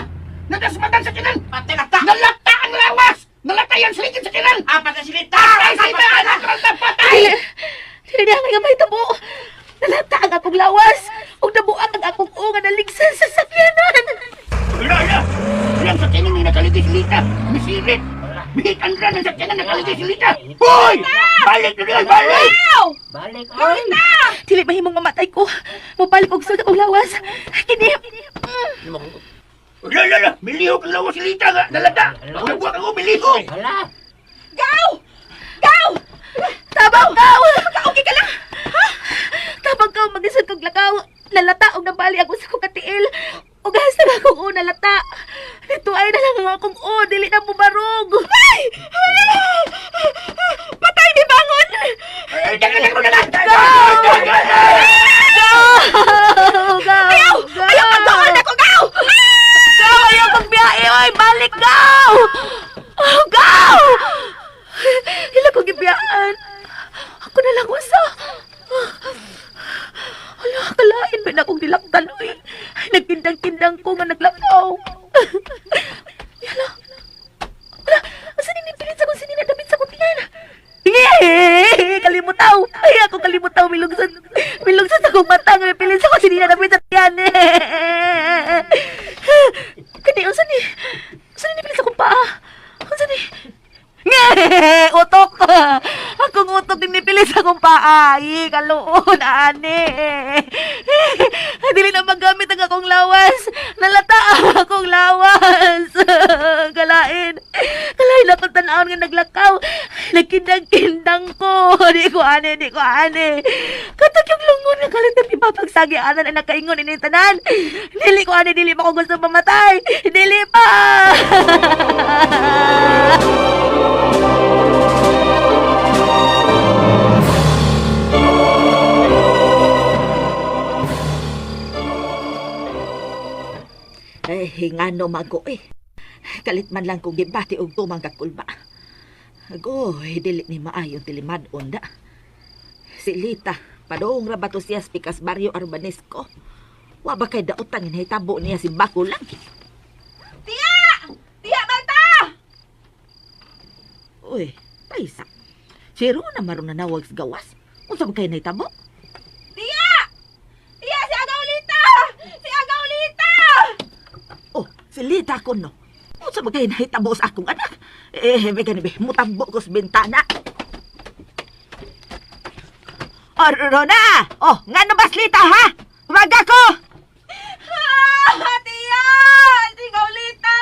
Nadasmatan sa kinan. Patay na ta. Nalata ang lawas. Nalata yan siligid sa kinan. Ah, patay silita. Patay silita. Anak ranta patay. Dili na nga may tabo. Nalata ang akong lawas. Ug nabuang ang akong unga naligsan sa sakyanan. Wala, wala. Yan sa kinan ni nakaligay silita. Misirit. Bihitan ra ng sakyanan nakaligay silita. Hoy! Balik na diyan, balik! Dili mahimong mamatay ko. Mobalik og sulod akong lawas. Kini Wala, wala, wala. Milihok ang lawas silita nga. Nalata. Nagbuwak ako, milihok. Gaw! Gaw! Tabang gaw! Okay ka lang. Ha? Tabang Lakaw, magisod kog lakaw. Nalata og nabali ako sa kong katiil. Ug hasta nga akong una lata. Nito ay na lang ang akong o, dili na mubarog. Ay! Hala! Patay ni bangon! Go! Go! Go! Ayaw! Ayaw pagdoon ako, go! Go! Ayaw pagbiyahe, oy! Balik, go! Oh, go! Ila ko gibiyaan. Ako na lang usa. Hala, kalain ba na akong dilaktan, oy. Nagkindang-kindang ko nga naglakaw. Hala. Hala, asa ni pilit sa kong sinina damit sa kong tiyan? Yee! Kalimutaw! Ay, ako kalimutaw. Milugsan, milugsan sa kong mata nga may pilit sa kong sinina damit sa tiyan. Kani, unsa ni? Unsa ni pilit sa kong paa? Unsa ni? Nge! Utok! Akong utok din nipilit sa akong paa. Ay, kaluon, ani. Dili na magamit ang akong lawas. Nalata ang akong lawas. Kalain. Kalain akong tanawon nga naglakaw. Nagkindang-kindang ko. Di ko ani, di ko ani. Katag yung lungon nga kalit na ipapagsagi anan ang nakaingon ini tanan. Dili ko ani, dili pa ko gusto mamatay. Dili pa! Eh, hingano mago eh. Kalit man lang kung gibati og tumang kakulba. Agoy, dili ni maayo tilimad-on da. Si Lita, padung ra ba to siya sa Pikas Barrio Arbanesco? Wa ba kay dautan nga nahitabo niya si Bako lang? Tiya! Tiya bata! Uy, paisa. Si Rona maron na nawag sa gawas. Unsa man kay nahitabo? Tiya! Tiya, si Agaw Lita! Si Agaw Lita! Oh, si Lita ko no. Unsa man kay nahitabo sa akong anak? Eh, may gani be, mutambo ko sa bintana. Oh, Rona! Oh, ngano ba Lita, ha? Huwag ako! Ah, tiya! Si Gaulita!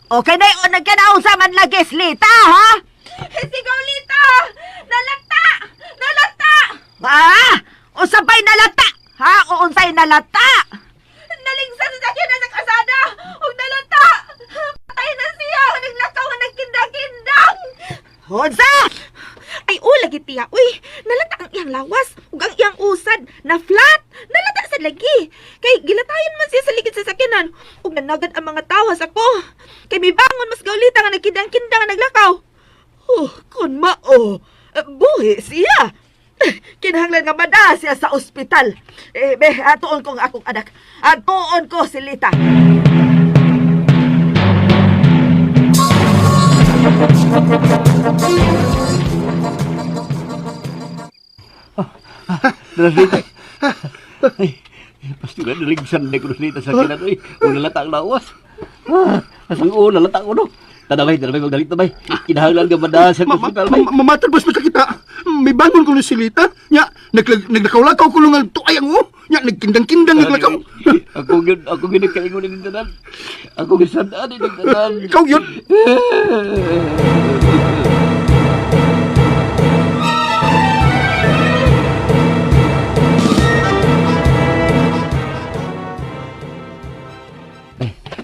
Okay na yun, nagkanausa man lagi Lita, ha? Si Gaulita! Nalata! Nalata! Ah! Usabay nalata! Ha? O unsay nalata? Nalingsa sa sakyan na sa kasada! Ug nalata! Patay na siya! Naglakaw nga nagkindang-kindang! Unsa? Ay, oh, lagi tiya. Uy, nalata ang iyang lawas ug ang iyang usad na flat. Nalata sa lagi. Kay gilatayon man siya sa ligid sa sakyanan ug nanagad ang mga tawas ako. Kay mibangon mas gaulita nga nagkindang-kindang nga naglakaw. Oh, kun mao. Buhi siya. Kinahanglan nga mada siya sa ospital. Eh, be, atuon ko ang akong anak. Atuon ko si Lita. Rosita. Ay, pasti na naligsan na ko Rosita sa kinan. Uy, una lata ang lawas. Ah, asang una lata ko no. Tanaway, tanaway, magdalit na bay. Kinahanglan ka ba na sa hospital bay? Mamatad bas nakakita. May bangon ko ni silita. Nya, naglakaw-lakaw ko lang tuay ang o. Nya, nagkindang-kindang naglakaw. Ako gyud nagkaingon ni tanan. Ako gyud sandaan ni tanan. Ikaw yun.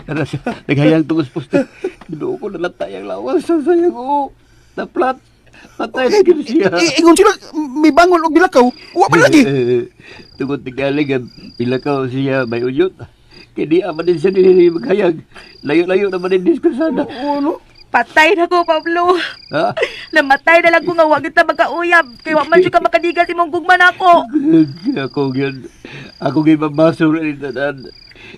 Tara siya, naghayang tungos poste. Ginoo ko nalata yung lawas sa sayang ko. Naplat. Patay na gyud siya. Ingon sila, may bangon og bilakaw. Wa man lagi. Tungod tingali nga pilakaw siya may unyot. Kaya di ama din siya dinili maghayag. Layo-layo naman din diskursada. Oo, no? Patay na ko, Pablo. Ha? Namatay na lang ko nga wa kita magkauyab. Kay wa man jud ka makadigal sa imong gugma nako. Ako gyud. Ako gyud mabasol ni tanan.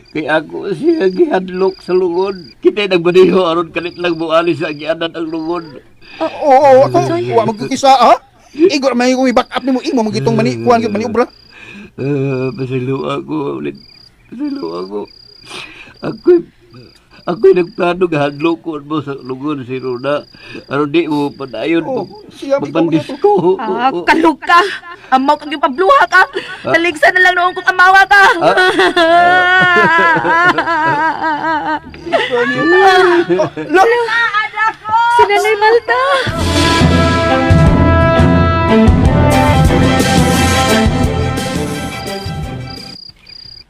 Kay ako siya gihadlok sa lungon. Kita nagmaniho aron kalit lang moali sa gianan ang lungon. Oo, oo, ako, wa magkikisa, ha? Igor, may kung i-back up nimo imo magitong mani kuan gyud maniobra. Pasilo ako ulit. Pasilo ako. Ako'y ako'y nagplano nga hadlok ko mo sa lungon si Rona. Aron di mo padayon. Oh, siya, ikaw Magbandis ko. Ah, kalog ka. Amaw kang yung pabluha ka. Naligsan na lang noong kung amawa ka. Lo, Si Nanay Malta.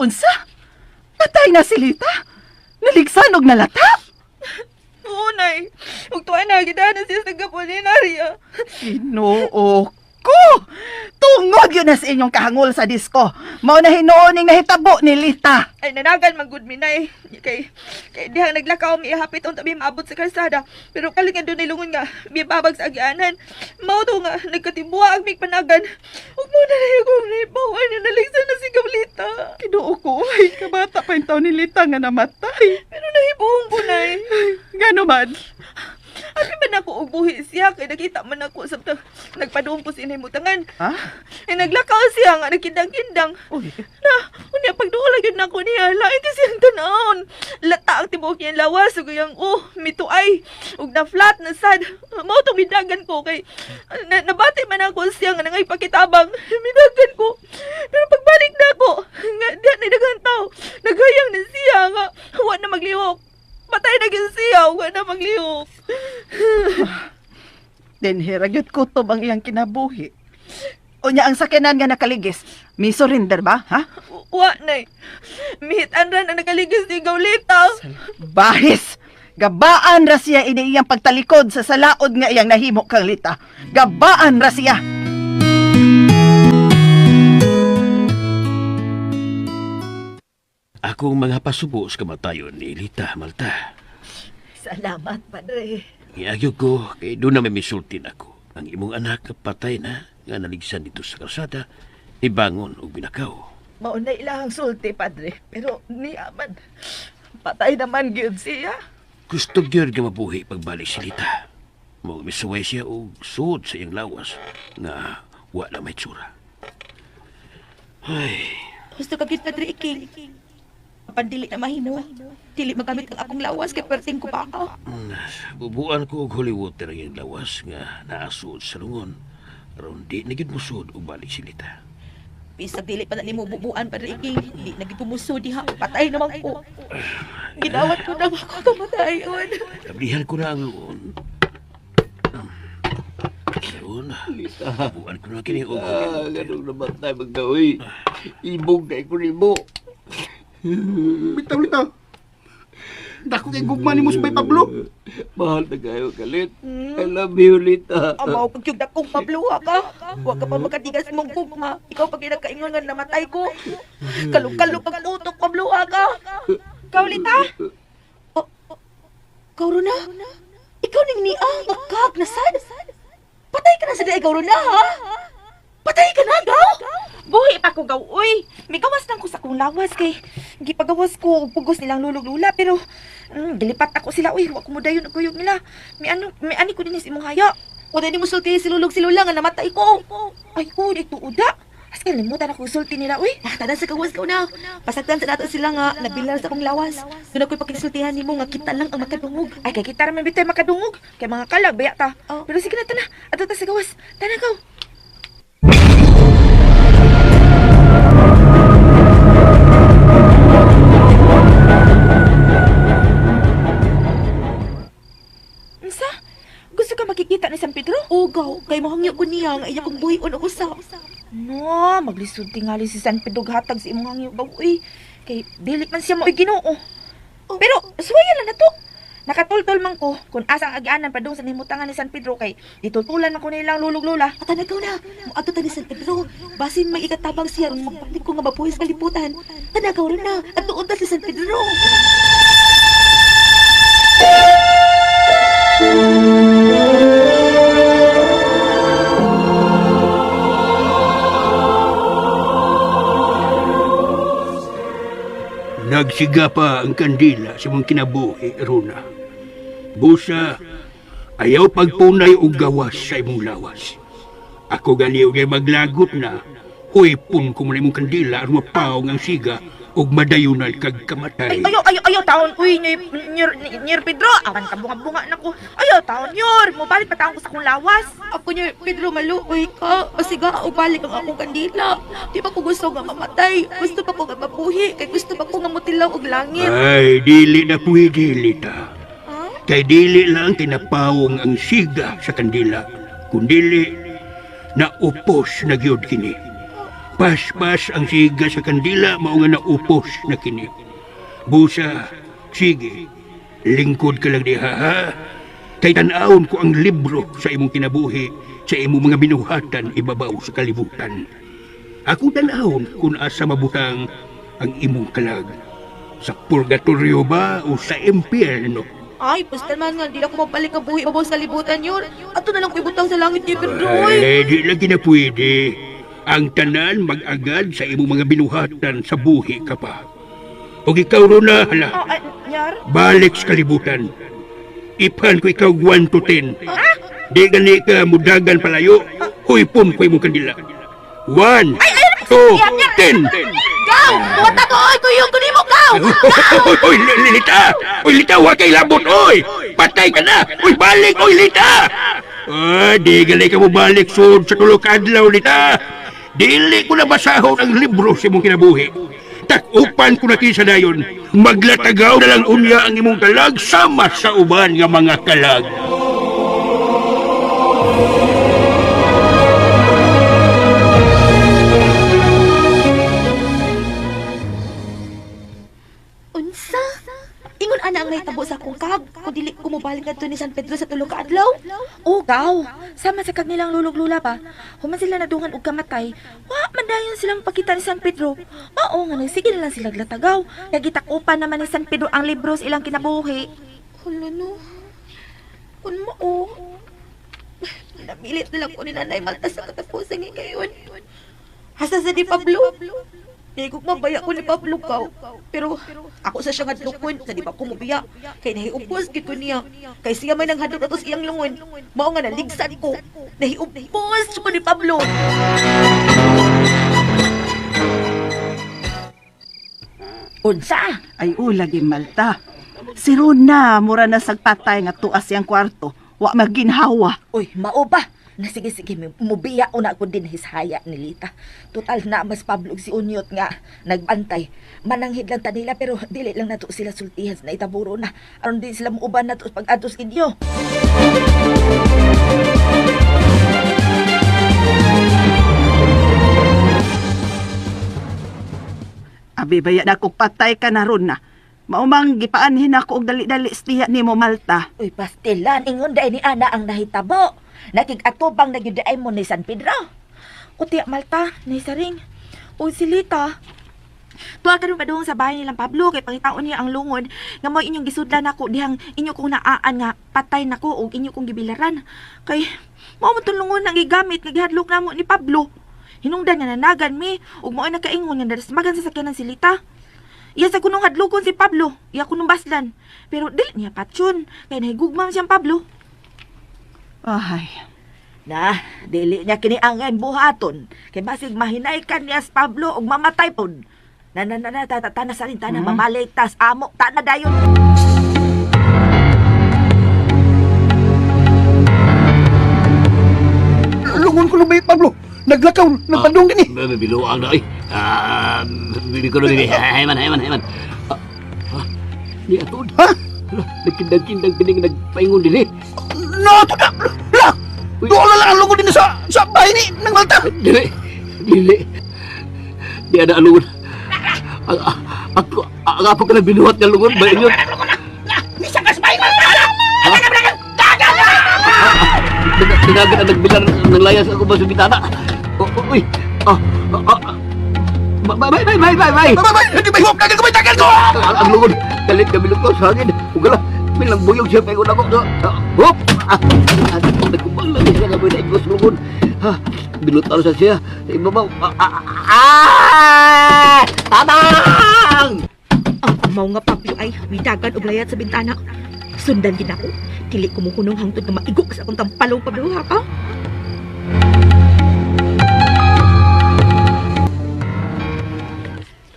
Unsa? Patay na si Lita? Naligsan og nalata? Oo, nay. Ug tuwa na, gidaan na siya sa gapolinarya. Ginoo ko! Tungod yun na sa inyong kahangol sa disko. Mao na hinuon ning nahitabo ni Lita. Ay, nanagan man gud mi, nay. Kay, kay dihang naglakaw mi hapit unta mi maabot sa kalsada. Pero kalingan doon lungon nga, mibabag sa agianan. Mao to nga, nagkatibuha ang mig panagan. Ug mo na rin akong nahibawan na naligsan na si Gablita. Ginoo ko, ay kabata pa yung taon ni Lita nga namatay. Pero nahibuong ko, nay. Gano man? Abi man ako og buhi siya kay nakita man ako sa nagpaduong ko sa inay mutangan. Ha? Eh, naglakaw siya nga nagkindang-kindang. Uy, Na, unya pagduol gyud nako niya, lain kasi siyang tan-awon. Lata ang tibuok niyang lawas ug iyang oh, mituay ug na flat na sad. Mao tong midagan ko kay na, nabati man ako siya nga nangay pakitabang. Midagan ko. Pero pagbalik na ako, nga di na daghang tao, naghayang na siya nga wa na maglihok. Patay na gyud siya, wa na maglihok. Denhera gyud kutob ang iyang kinabuhi. Unya ang sakyanan nga nakaligis, mi surrender ba, ha? Wa nay. Mihitan ra na nakaligis ni Gaulita. Bahis! Gabaan ra siya ini iyang pagtalikod sa salaod nga iyang nahimo kang Lita. Gabaan ra siya. Akong mga pasubo sa kamatayon ni Lita Malta. Salamat, Padre. Giagyo ko kay doon na may misultin ako. Ang imong anak nga patay na nga naligsan dito sa kalsada, ibangon og binakaw. Mao na ilahang sulti, Padre. Pero niya man. Patay naman gyud siya. Gusto gyud nga mabuhi pagbalik si Lita. Mao misuway siya og suod sa iyang lawas nga wala may tsura. Ay, Gusto ka gyud Padre Iking. Apan dili na mahimo. Dili magamit ang akong lawas kay perting ko pa ako. Bubuan ko og holy water ang iyang lawas nga naasuod sa lungon. Aron di na gyud mosud og balik si Lita. Bisag dili pa na nimo bubuan Padre Iking. Di na gyud pumuso diha. Patay naman ko. Gidawat ko na ako kamatayon. Kablihan ko na ang luon. Karon, bubuan ko na kini og holy Ah, water. ganun namatay magkaoy. Ibog kay ko nimo. Bitaw litaw. Dako kay gugma nimo sa Bay Pablo. Mahal na kayo kalit. I love you, Lita. Amaw kag yung dakong pabluha ka. Wa ka pa makatigas mong gugma. Ikaw pag nagkaingon nga namatay ko. Kalok-kalok ang utok pabluha ka. Gaulita? Oh, Kauruna? Ikaw ning niya, makag na sad. Patay ka na sa daig, Kauruna, ha? Patay ka na, gaw! Buhi pa ko gaw, uy. Migawas lang ko sa akong lawas kay gipagawas ko og pugos nilang lulog-lula pero gilipat ako sila uy, wa ko modayon og kuyog nila. Mi ano, mi ani ko dinhi sa imong haya. Wala ni musulti si lulog si lula nga namatay ko. Ay ko di tuoda. As kalimutan ako sulti nila uy. Ah, tanan sa kawas ko na. Pasagdan sa nato sila nga nabilar sa akong lawas. Doon ako'y pakisultihan nimo nga kita lang ang makadungog. Ay kay kita ra man bitay makadungog kay mga kalag baya ta. Oh. Pero sige na tana, adto ta sa gawas. Tana gaw. Unsa? Gusto ka makikita ni San Pedro? Ugaw, kay mahangyo ko niya nga iya kong buhion ako sa. No, maglisod tingali si San Pedro hatag sa imong hangyo gaw uy. Kay dili man siya mao'y Ginoo. Pero suwayan lang na to. Nakatultol man ko kung asa ang agianan padung sa nimutangan ni San Pedro kay ditultulan man ko nilang lulog-lula. At nagaw na, moadto ta ni San Pedro. Basin may ikatabang siya ron magbalik ko nga mabuhi sa kalibutan. Tanagaw ron na, at doon ta si San Pedro. Nagsiga pa ang kandila sa mong kinabuhi, Runa. Busa, ayaw pagpunay og gawas sa imong lawas. Ako gali og maglagot na, huipon ko man imong kandila aron mapaong ang siga ug madayunan kag kamatay. Ay, ayaw, ayaw, ayaw, taon. Uy, nyer, nyer, nyer Pedro. Awan ka bunga-bunga na ko. Ayaw, taon, nyor. Mubalik pa taon ko sa akong lawas. Ako niya, Pedro, maluoy ka. Pasiga, ubalik ang akong kandila. Di ba ko gusto nga mamatay? Gusto pa ko nga mabuhi. Kay gusto pa ko nga mutilaw og langit. Ay, dili na pwede, Lita. Kay dili lang tinapawong ang siga sa kandila, kundili naupos na gyud kini. Paspas ang siga sa kandila mao nga naupos na kini. Busa, sige, lingkod ka lang diha ha. Kay tan-awon ko ang libro sa imong kinabuhi, sa imong mga binuhatan ibabaw sa kalibutan. Ako tan-awon kung asa mabutang ang imong kalag. Sa purgatorio ba o sa impyerno? Ay, basta man nga, di na ko mabalik ang buhi ibabaw sa kalibutan yun. Ato na lang ko ibutang sa langit ni Pedro, oy. Eh, di lagi na pwede. Ang tanan mag-agad sa imong mga binuhatan sa buhi ka pa. O ikaw ron na, hala, Ah, nyar? balik sa kalibutan. Ipan ko ikaw 1 to 10. Di gani ka mudagan palayo, huypon ko imong kandila. 1, 2, 10. Gaw! Buwata ko, oy! Kuyong ko nimo, gaw! Oy, oy, Lita! Oy, Lita, wa kay labot, oy! Patay ka na! Oy, balik, oy, Lita! Ah, di gali ka mo balik sud sa tulo ka adlaw, Lita! Dili ko na basahon ang libro sa imong kinabuhi. Tak-upan ko na kisa dayon. Maglatagaw na lang unya ang imong kalag sama sa uban nga mga kalag. Unsa? Ingon ana ang nahitabo sa akong kag kung dili ko mobalik ngadto ni San Pedro sa tulo ka adlaw. Oh, gaw. Sama sa kag nilang lulog-lula pa. Human sila nadungan og kamatay. Wa man dayon silang pakita ni San Pedro. Mao nga nagsige na lang sila latagaw. Kay gitakupan naman ni San Pedro ang libro sa ilang kinabuhi. Hala no. Kun mao. Namilit na lang ko ni Nanay Malta sa katapusan nga ngayon. Hasta sa di Pablo. Di ko mabaya ko ni Pablo kaw. Pero ako sa siya ngadlokon sa di ba ko mobiya. Kay nahiupos gid ko niya. Kay siya may nanghadlok ato sa iyang lungon. Mao nga naligsan ko. Nahiupos ko ni Pablo. Unsa? Ay, ulagi Malta. Si Rona, mura na sagpatay nga tuas siyang kwarto. Wa maginhawa. Uy, mao ba? Na sige sige, mubiya una ko din hishaya ni Lita. Total na mas Pablo si Unyot nga nagbantay. Mananghid lang ta nila pero dili lang nato sila sultihan na itaburo na. Aron di sila muuban nato pag adtos inyo. Abi baya na kung patay ka na ron na. Maumang gipaanhin ako og dali-dali sa tiya nimo Malta. Uy, pastilan, ingon day ni Ana ang nahitabo. Nakig-atubang na gyud ay mo ni San Pedro. Uti Malta, naisaring. O si Lita. Tuwa karon padung sa bahay nilang Pablo kay pangitaon niya ang lungon nga mo inyong gisudlan nako dihang inyo kong naaan nga patay nako og inyo kong gibilaran. Kay mao man tong lungon ang gigamit nga gihadlok namo ni Pablo. Hinungdan nga nanagan mi ug mao nakaingon nga narasmagan sa sakyanan si Lita. Iya sa kunong hadlokon si Pablo, iya kunong baslan. Pero dili niya patsyon kay nahigugma siyang Pablo. Ay, Na, dili niya kini angay buhaton. Kay basig mahinay ka niya sa Pablo og mamatay pod. Na na na na ta ta, ta na sarin ta na mamalik tas amo ta na dayon. Lungon ko lumay, Pablo. Naglakaw, nagpandong din eh. Biluang na, oy. Ah, bibi ko na, bibi. Hayman, hayman, hayman. Ah, ah, Ni atod. Ha? Hala, nagkindang-kindang kining nagpaingon din eh. No, to na. La! Doon na lang ang lungon din sa bahay ni ng Malta. Dili, dili. Di ada alungon. Ang ako, ang ako ka na binuhat nga lungon ba inyo? Misa ka sa bahay Malta! Tinagan ang nagbilar ng layas ako ba sa bitana? Oh, oh, uy. Oh, oh, oh. Bye, bye, bye, bye, bye, bye. Bay, bay, hindi ba hiwap? Tagal ko, bay, tagal ko! Ang lungon, galit kami ko sa hangin. Ugala, bilang buyog siya paingon ako. Hop! Ah, ah, Nagkubang lang siya nga may naigos lungon. Ha, binutan sa siya. Ibabaw. Ah, ah, ah! Tabang! Ang amaw nga Pablo ay midagan og layat sa bintana. Sundan din ako. Dili ko muhunong hangtod nga maigo sa akong tampalong Pablo ha ka.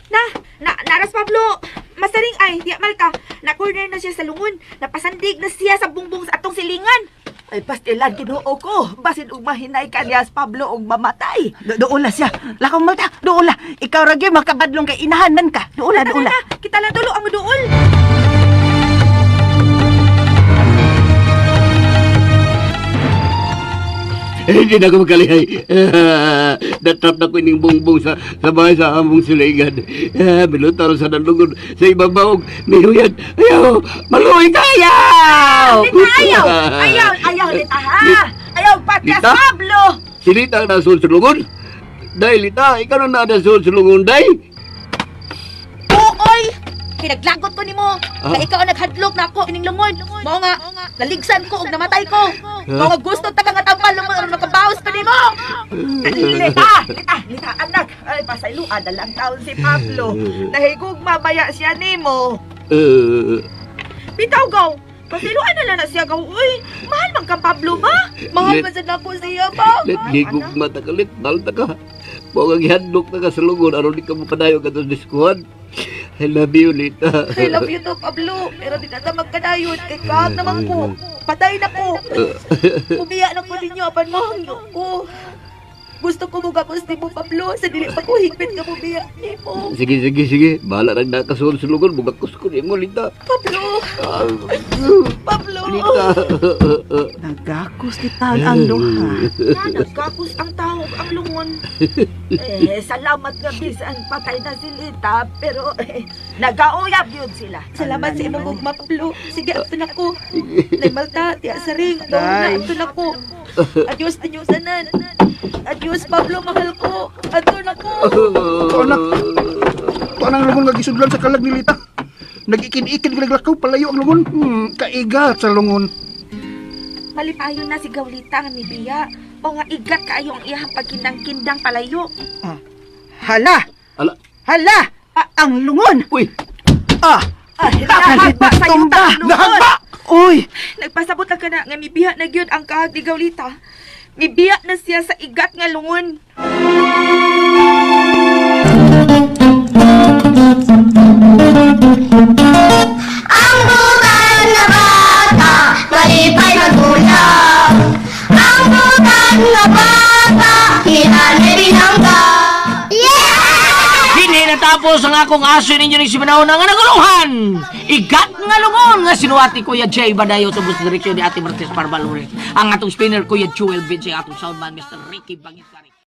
Na, na, naras Pablo. Masaring ay, di Malta. Na corner na siya sa lungon. Napasandig na siya sa bungbong sa atong silingan. Ay pastilan Ginoo ko, basin og mahinay ka niya sa Pablo og mamatay. Doon siya. Lakaw Malta, doon. Ikaw ra gyud makabadlong kay inahan man ka. Doon doon. Na, kita lang tulo ang duol. Hindi na ako magkalihay. Natrap na ko ining bongbong sa bahay sa among silingan. Ah, bilutar sa nalungon sa ibabaw. Mihuyan. Ayaw! Maluoy ka! Ayaw! Lita, ayaw! Ayaw, ayaw, Lita, ha? Ayaw, patas, Lita? Pablo! Si Lita ang nasul sa lungon. Day, Lita, ikaw na nasul sa lungon, day. Uoy! Kay naglagot ko nimo. Ah. Kay ikaw ang naghadlok na ako ining lungon. Mao nga naligsan ko ug namatay ko. Mao nga gusto ta ka nga tampal lungon aron makabawas pa nimo. Lita, Lita, Lita, anak. Ay, pasayloan na lang taon si Pablo. Nahigugma baya siya nimo. Bitaw, gaw. Pasayloan na lang na siya, gaw. Uy, mahal man kang Pablo ba? Mahal man sad nako siya ba? Let, gigugma ta ka, Lit. Mahal ta ka. Mao nga gihadlok na ka sa lungon aron di ka mapadayo ka sa diskuhan. I love you, Lita. I love you too, Pablo. Pero di na ta magkadayon. Kay kaag naman ko. Patay na ko. Umiya na ko ninyo apan mahangyo ko. Gusto ko mo gapos nimo, Pablo. Sa dili pa ko higpit nga mubiya nimo. Sige, sige, sige. Bahala nang nakasuod sa lungon. Bugakos ko nimo, Lita. Pablo! Pablo! Lita. Nagakos kita ang duha. Na, nagkakos ang tao ang lungon. Eh, salamat nga bisan patay na si Lita, pero eh, nagauyab yun sila. Salamat sa imong gugma, Pablo. Sige, adto na ko. Nay Malta, tiya sa ring. Daw na, Day. adto na ko. Adios ninyo sanan. Adios, Pablo, mahal ko. Adto na ko. Ito anak. Ito ang lungon nga gisudlan sa kalag ni Lita. Nag-ikin-ikin ginaglakaw palayo ang lungon. Kaigat sa lungon. Malipayon na si Gawlita nga mibiya. O nga igat kaayo ang iyahang pagkindang-kindang palayo. Hala! Ala. Hala! Ang lungon! Uy, Ah! Ay, Nakalit na nahagba sa yuta tumba! ang lungon. Nahagba! Uy! Nagpasabot lang ka na nga mibiya na gyud ang kahag ni Gawlita. Mibiya na siya sa igat nga lungon. Ang butan na bata, malipay magulang. Ang butan na bata, hinanay binangga. Yeah! Kini natapos ang akong aso ninyo ng simanahon nga naguluhan. Igat nga lungon nga sinuwati Kuya Jay Badayo sa bus direksyon ni Ate Martes Parbalores. Ang atong spinner Kuya Jewel Vinci, ang atong soundman Mr. Ricky Bangisari.